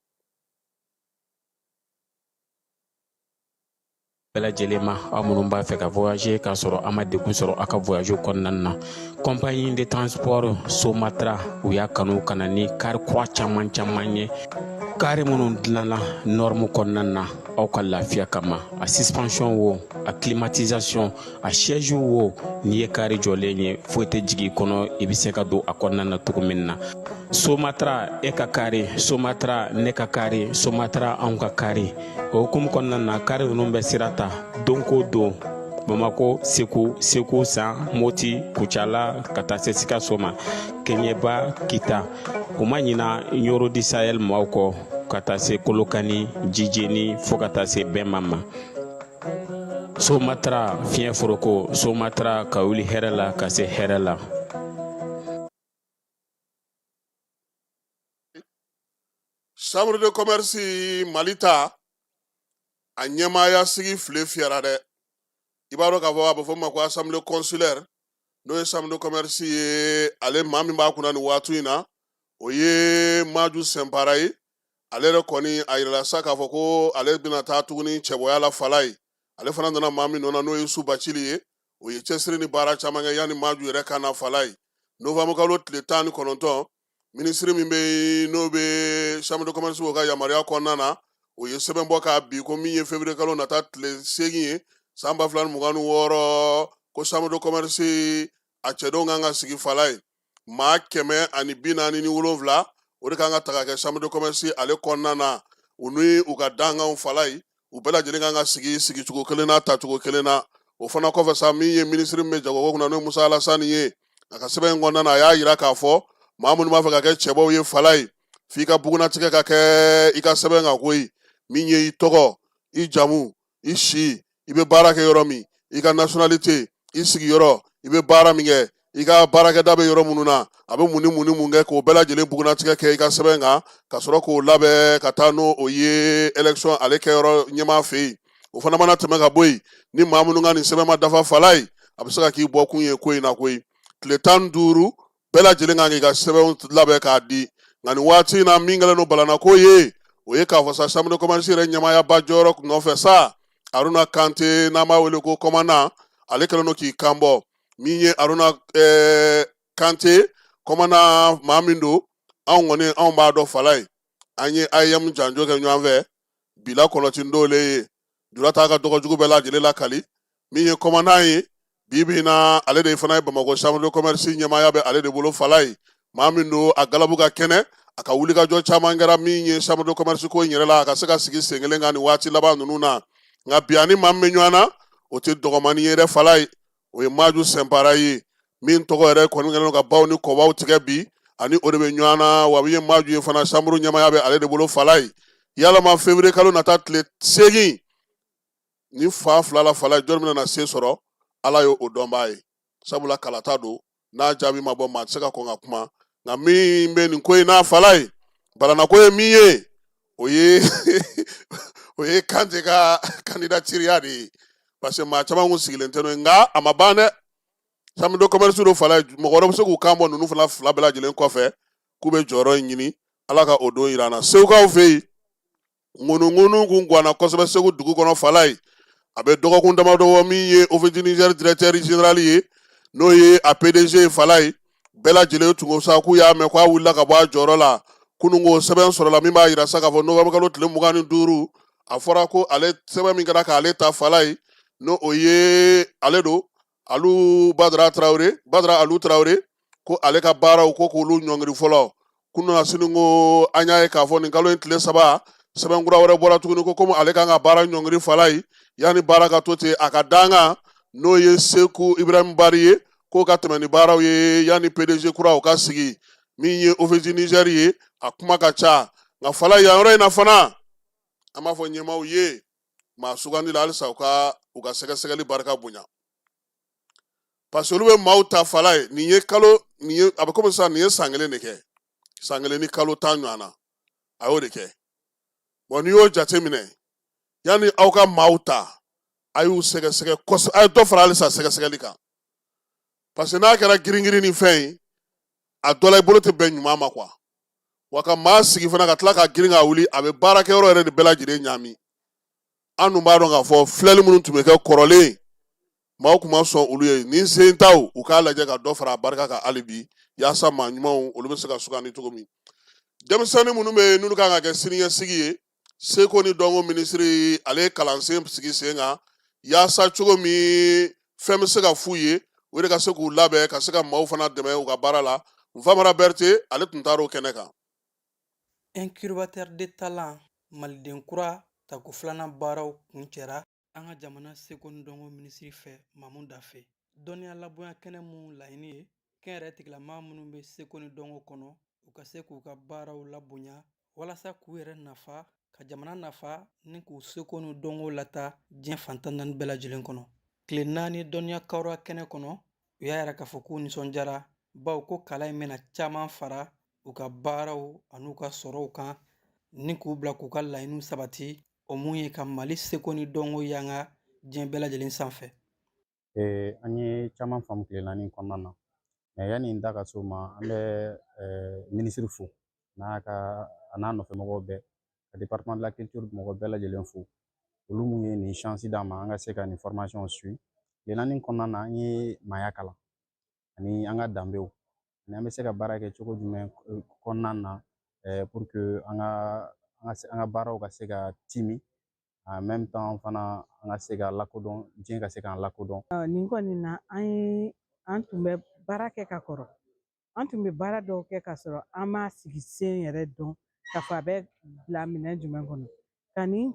Bɛɛ lajɛlen ma, aw minnu b'a fɛ ka voyager k'a sɔrɔ a ma degun sɔrɔ aw ka voyage kɔnɔna na, compagnie de transport Somatra, u y'a kanu ka na ni kari kura caman caman ye, kari minnu dilanna norme kɔnɔna na aw ka lafiya kama. A suspension wo, a climatisation, a siège wo, n'i ye kari jɔlen ye, foyi tɛ jigin i kɔnɔ, i bɛ se ka don a kɔnɔna na cogo min na. Somatra, e ka kari Somatra, ne ka kari Somatra, anw ka kari. O hukumu kɔnɔna na, kari ninnu bɛ sira ta don ko don, Bamako, Segu, Segu San, Moti, Kucala, ka taa se Sikaso ma, Kɛɲɛba, Kita. U ma ɲina Ɲɔrɔ du Sahel maaw kɔ, ka taa se Kolokani, Jijeni, fo ka taa se Bɛnma ma. Somatra fiɲɛ foroko, Somatra ka wuli hɛrɛ la ka se hɛrɛ la. Chambre de commerce Mali ta, a ɲɛmaaya sigi file fiyɛra dɛ. I b'a dɔn k'a fɔ a bɛ fɔ min ma ko assemblée consulaire, n'o ye chambre de commerce ye, ale maa min b'a kunna nin waati in na, o ye Maju Sɛnpara ye. Ale yɛrɛ kɔni a yirala sa k'a fɔ ko ale bɛna taa tuguni cɛbɔya la fala ye. Ale fana nana maa min nɔ na, n'o ye Su Bacili ye, o ye cɛsiri ni baara caman kɛ yanni Maju yɛrɛ ka na fala ye. Novembre kalo tile 19, minisiri min bɛ yen, n'o bɛ chambre de commerce ka yamaruya kɔnɔna na, o ye sɛbɛn bɔ k'a bi ko min ye février kalo nata tile 8 ye san 2026, ko chambre de commerce a cɛdenw kan ka sigi fala ye. Maa 147, o de kan ka ta ka kɛ chambre de commerce ale kɔnɔna na. U ni u ka dankanw fala ye, u bɛɛ lajɛlen kan ka sigi sigicogo kelen na, tacogo kelen na. O fana kɔfɛ sa, min ye minisiri min bɛ jagoko kunna, n'o ye Musa Alasani ye, a ka sɛbɛn in kɔnɔna na, a y'a yira k'a fɔ maa minnu b'a fɛ ka kɛ cɛbaw ye fala ye, f'i ka bugunnatigɛ ka kɛ i ka sɛbɛn kan koyi. Min ye i tɔgɔ, i jamu, i si, i bɛ baara kɛ yɔrɔ min, i ka nationalité, i sigiyɔrɔ, i bɛ baara min kɛ, i ka baarakɛda bɛ yɔrɔ minnu na, a bɛ mun ni mun ni mun kɛ, k'o bɛɛ lajɛlen bugunnatigɛ kɛ i ka sɛbɛn kan, ka sɔrɔ k'o labɛn ka taa n'o o ye élection ale kɛyɔrɔ ɲɛmaa fɛ yen. O fana mana tɛmɛ ka bɔ yen, ni maa minnu ka nin sɛbɛn ma dafa fala ye, a bɛ se ka k'i bɔkun ye ko in na koyi. Tile 15, bɛɛ lajɛlen kan k'i ka sɛbɛnw labɛn k'a di. Nka nin waati in na, min kɛlen don balanako ye, o ye k'a fɔ sa, chambre de commerce yɛrɛ ɲɛmaayaba jɔyɔrɔ nɔfɛ sa, Aruna Kante, n'an b'a wele ko commandant, ale kɛlen don k'i kan bɔ. Min ye Aruna Kante commandant, maa min don, anw kɔni anw b'a dɔn fala ye, an ye AEEM janjo kɛ ɲɔgɔn fɛ bila kɔnɔti dɔw ye jula t'a ka dɔgɔjugu bɛɛ lajɛlen lakali. Min ye commandant ye bi bi in na, ale de fana ye Bamakɔ chambre de commerce ɲɛmaaya bɛ ale de bolo fala ye. Maa min don, a galabu ka kɛnɛ, a ka wulikajɔ caman kɛra min ye chambre de commerce ko in yɛrɛ la, a ka se ka sigi sen kelen kan nin waati laban ninnu na. Nka bi, ani maa min bɛ ɲɔgɔn na, o tɛ dɔgɔmani ye dɛ fala ye, o ye Maju Sɛnpara ye, min tɔgɔ yɛrɛ kɔni kɛlen don ka baw ni kɔbaw tigɛ bi, ani o de bɛ ɲɔgɔn na. Wa min ye Maju ye fana, chambre ɲɛmaaya bɛ ale de bolo fala ye. Yalama février kalo nata tile 8 ni fa fila la fala ye, jɔn bɛna na se sɔrɔ, Ala ye o dɔnbaa ye, sabula kalata don, n'a jaabi ma bɔ, maa tɛ se ka kɔn ka kuma. Nka min bɛ nin ko in n'a fala ye, balanako ye min ye, o ye Kante ka candidature de ye, parce que maa caman kun sigilen tɛ n'o ye. Nka a ma ban dɛ, chambre de commerce do fala ye, mɔgɔ wɛrɛ bɛ se k'u kan bɔ ninnu fana fila bɛɛ lajɛlen kɔfɛ k'u bɛ jɔyɔrɔ in ɲini. Ala ka o don yira an na. Segukaw fɛ yen, ŋunuŋunu kun ganna kosɛbɛ Segu dugu kɔnɔ fala ye. A bɛ dɔgɔkun damadɔ bɔ, min ye Office du Niger directeur général ye, n'o ye a PDG ye fala ye, bɛɛ lajɛlen tun ko sa k'u y'a mɛn k'a wulila ka bɔ a jɔyɔrɔ la. Kununko sɛbɛn sɔrɔla min b'a yira sa k'a fɔ novembre kalo tile 25, a fɔra ko ale sɛbɛn min kɛra k'ale ta fala ye, n'o o ye ale don Alu Badara Tarawele, Badara Alu Tarawele, ko ale ka baaraw ko k'olu ɲɔngiri fɔlɔ. Kunun sini ko an y'a ye k'a fɔ nin kalo in tile 3, sɛbɛn kura wɛrɛ bɔra tuguni ko komi ale kan ka baara ɲɔngiri fala ye, yanni baara ka to ten, a ka dankan, n'o ye Seku Ibrahim Bari ye, k'o ka tɛmɛ ni baaraw ye yanni PDG kura o ka sigi. Min ye Office du Niger ye, a kuma ka ca. Nka fala yan yɔrɔ in na fana, an b'a fɔ ɲɛmaaw ye, maa sugandi la, halisa u ka sɛgɛsɛgɛli barika bonya, parce que olu bɛ maaw ta fala ye. Nin ye kalo nin ye, a bɛ komi sisan nin ye san kelen de kɛ, san kelen ni kalo 10 ɲɔgɔn na, a y'o de kɛ. Bon, n'i y'o jateminɛ, yanni aw ka maaw ta, a y'u sɛgɛsɛgɛ kosɛbɛ, a ye dɔ fara halisa sɛgɛsɛgɛli kan, parce que n'a kɛra girin-girin ni fɛn ye, a dɔ la i bolo tɛ bɛn ɲuman ma quoi. Wa ka maa sigi fana ka tila ka girin ka wuli, a bɛ baarakɛyɔrɔ yɛrɛ de bɛɛ lajɛlen ɲaami. An dun b'a dɔn k'a fɔ filɛli minnu tun bɛ kɛ kɔrɔlen, maaw tun ma sɔn olu ye. Nin sen taw, u k'a lajɛ ka dɔ fara a barika kan hali bi, yaasa maa ɲumanw olu bɛ se ka sugandi cogo min. Denmisɛnnin minnu bɛ yen, n'olu kan ka kɛ siniɲɛsigi ye, seko ni dɔnko minisiri ale ye kalansen sigi sen kan, yaasa cogo min fɛn bɛ se ka f'u ye, o de ka se k'u labɛn ka se ka maaw fana dɛmɛ u ka baara la. Nfamara Berete, ale tun taara o kɛnɛ kan. Incubateur de talent Maliden kura tako filanan baaraw kuncɛra an ka jamana seko ni dɔnko minisiri fɛ Mamu Dafe. Dɔnniya labonya kɛnɛ mun laɲini ye kɛnyɛrɛ tigilamaa minnu bɛ seko ni dɔnko kɔnɔ. U ka se k'u ka baaraw labonya walasa k'u yɛrɛ nafa ka jamana nafa ni k'u seko n'u dɔnko lataa diɲɛ fan 14 bɛɛ lajɛlen kɔnɔ. Tile 4 dɔnniya kawura kɛnɛ kɔnɔ, u y'a yira k'a fɔ k'u nisɔndiyara, bawo ko kalan in bɛna caman fara u ka baaraw an'u ka sɔrɔw kan ni k'u bila k'u ka laɲiniw sabati, o mun ye ka Mali seko ni dɔnko yanga diɲɛ bɛɛ lajɛlen sanfɛ. An ye caman faamu tile 4 kɔnɔna na, mais yanni n da ka s'o ma, an bɛ minisiri fo n'a ka a n'a nɔfɛmɔgɔw bɛɛ, ka département de la culture mɔgɔ bɛɛ lajɛlen fo, olu mun ye nin chance d'an ma an ka se ka nin formation suit. Tile 4 kɔnɔna na, an ye maaya kalan ani an ka danbew ani an bɛ se ka baara kɛ cogo jumɛn kɔnɔna na pour que an ka baaraw ka se ka timi, en même temps fana an ka se ka lakodɔn, diɲɛ ka se k'an lakodɔn. Nin kɔni na, an ye an tun bɛ baara kɛ ka kɔrɔ, an tun bɛ baara dɔw kɛ ka sɔrɔ an m'a sigi sen yɛrɛ dɔn k'a fɔ a bɛ bila minɛn jumɛn kɔnɔ. Ka nin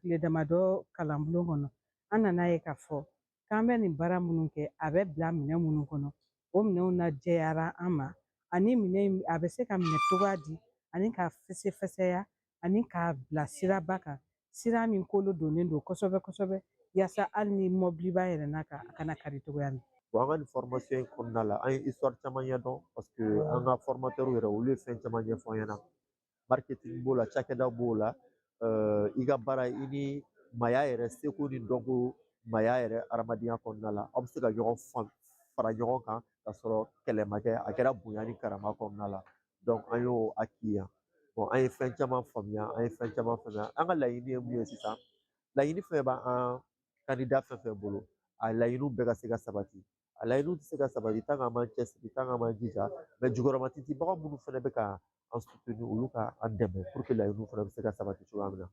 tile damadɔ kalanbulon kɔnɔ, an nana ye k'a fɔ k'an bɛ nin baara minnu kɛ, a bɛ bila minɛn minnu kɔnɔ, o minɛnw na jɛyara an ma, ani minɛn a bɛ se ka minɛ cogoya di, ani ka fɛsɛfɛsɛya, ani k'a bila siraba kan, sira min kolo donnen don kosɛbɛ kosɛbɛ, yaasa hali ni mɔbiliba yɛlɛnna kan, a kana kari cogoya min. Bon, an ka nin formation in kɔnɔna la, an ye histoire caman ɲɛdɔn, parce que an ka formateur yɛrɛ, olu ye fɛn caman ɲɛfɔ an ɲɛna. Marketing b'o la, cakɛda b'o la, i ka baara, i ni maaya yɛrɛ, seko ni dɔnko, maaya yɛrɛ, adamadenya kɔnɔna la, aw bɛ se ka ɲɔgɔn fara ɲɔgɔn kan ka sɔrɔ kɛlɛ ma kɛ, a kɛra bonya ni karama kɔnɔna la. Donc an y'o acquis yan. Bon, an ye fɛn caman faamuya, an ye fɛn caman faamuya. An ka laɲini ye mun ye sisan? Laɲini fɛn b'an candidat fɛn fɛn bolo, a laɲiniw bɛɛ ka se ka sabati. A laɲiniw tɛ se ka sabati tant qu'an m'an cɛsiri, tant qu'an m'an jija. Mais jukɔrɔmatitibaga minnu fana bɛ ka an soutenir, olu ka an dɛmɛ pour que laɲiniw fana bɛ se ka sabati cogoya min na.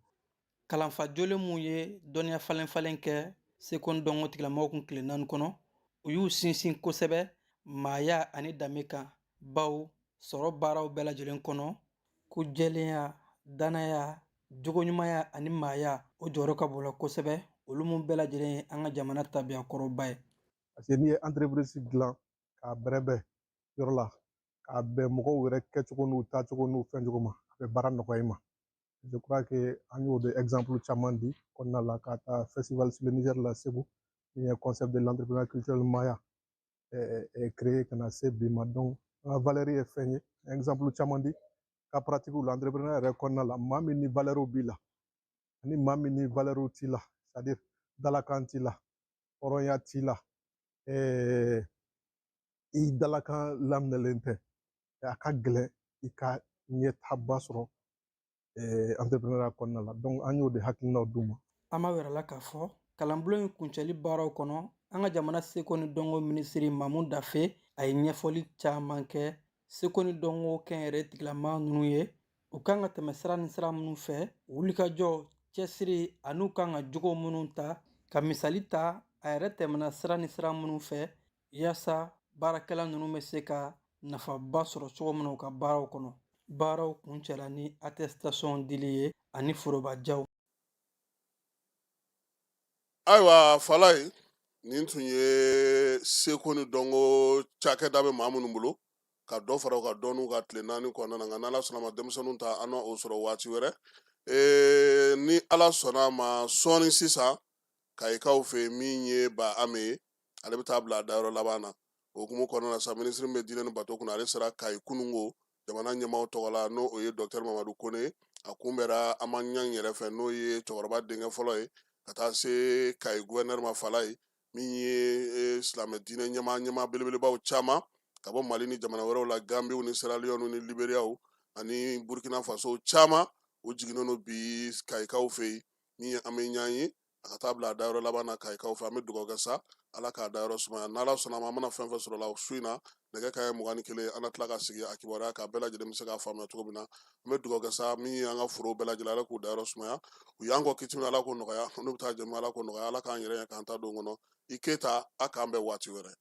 Kalanfa jolen mun ye dɔnniya falen falen kɛ seko ni dɔnko tigilamɔgɔw kun tile 4 kɔnɔ, u y'u sinsin kosɛbɛ maaya ani danbe kan, bawo sɔrɔ baaraw bɛɛ lajɛlen kɔnɔ, ko jɛlenya, danaya, jogoɲumanya ani maaya, o jɔyɔrɔ ka bon la kosɛbɛ, olu mun bɛɛ lajɛlen ye an ka jamana tabiya kɔrɔba ye. Parce que n'i ye entreprise dilan k'a bɛrɛbɛn yɔrɔ la, k'a bɛn mɔgɔw yɛrɛ kɛcogo n'u taacogo n'u fɛncogo ma, a bɛ baara nɔgɔya i ma. Je crois que an y'o de exemple caman di kɔnɔna la, ka taa festival sur le Niger la Segu, min ye concept de l'entrepreneuriat culturel Maya créé ka na se bi ma. Donc an ka valeur ye fɛn ye, exemple caman di ka pratique la entrepreneur yɛrɛ kɔnɔna la. Maa min ni valeur b'i la ani maa min ni valeur t'i la, c'est à dire dalakan t'i la, hɔrɔnya t'i la, i dalakan laminɛlen tɛ, a ka gɛlɛn i ka ɲɛtaaba sɔrɔ entrepreneuriat kɔnɔna la. Donc an y'o de hakilinaw d'u ma. An b'a yɛrɛ la k'a fɔ kalanbulon in kuncɛli baaraw kɔnɔ, an ka jamana seko ni dɔnko minisiri Mamu Dafe, a ye ɲɛfɔli caman kɛ seko ni dɔnko kɛnyɛrɛ tigilamaa ninnu ye, u kan ka tɛmɛ sira ni sira minnu fɛ, wulikajɔ, cɛsiri, an'u kan ka jogo minnu ta, ka misali ta a yɛrɛ tɛmɛna sira ni sira minnu fɛ, yaasa baarakɛla ninnu bɛ se ka nafaba sɔrɔ cogo min na u ka baaraw kɔnɔ. Baaraw kuncɛla ni attestation dili ye ani forobajaw. Ayiwa Falaye, nin tun ye seko ni dɔnko cakɛda bɛ maa minnu bolo ka dɔ fara u ka dɔnniw ka tile 4 kɔnɔna na. Nka n'Ala sɔnna ma, denmisɛnninw ta, an n'o sɔrɔ waati wɛrɛ. Ni Ala sɔnna a ma, sɔɔni sisan Kayikaw fɛ, min ye Ba Ame ye, ale bɛ taa bila a dayɔrɔ laban na. O hukumu kɔnɔna na sa, minisiri min bɛ diinɛ ni bato kunna, ale sera Kayi kununko jamana ɲɛmaaw tɔgɔ la, n'o o ye Dɔkitɛri Mamadu Kone ye. A kunbɛra Amaɲan yɛrɛ fɛ, n'o ye cɛkɔrɔba denkɛ fɔlɔ ye, ka taa se Kayi guvɛnɛri ma Falaye, min ye silamɛ diinɛ ɲɛmaa belebelebaw caman ka bɔ Mali ni jamana wɛrɛw la, Gambiw ni Sierra Leone ni Liberiyaw ani Burkina Faso caman, o jiginnen don bi Kayikaw fɛ yen. Min ye Amaɲan ye, a ka taa bila a dayɔrɔ laban na Kayikaw fɛ. An bɛ dugawu kɛ sa, Ala k'a dayɔrɔ sumaya. N'Ala sɔnna a ma, an mana fɛn fɛn sɔrɔ la su in na, nɛgɛ kanɲɛ 21, an na tila ka sigi a kibaruya k'a bɛɛ lajɛlen bɛ se k'a faamuya cogo min na. An bɛ dugawu kɛ sa, min ye an ka forow bɛɛ lajɛlen, Ala k'u dayɔrɔ sumaya. U y'an kɔ kiti min, Ala k'o nɔgɔya. N'u bɛ taa jɛmu, Ala k'o nɔgɔya. Ala k'an yɛrɛ ɲɛ k'an ta don kɔnɔ. I Keyita, a k'an bɛn waati wɛrɛ.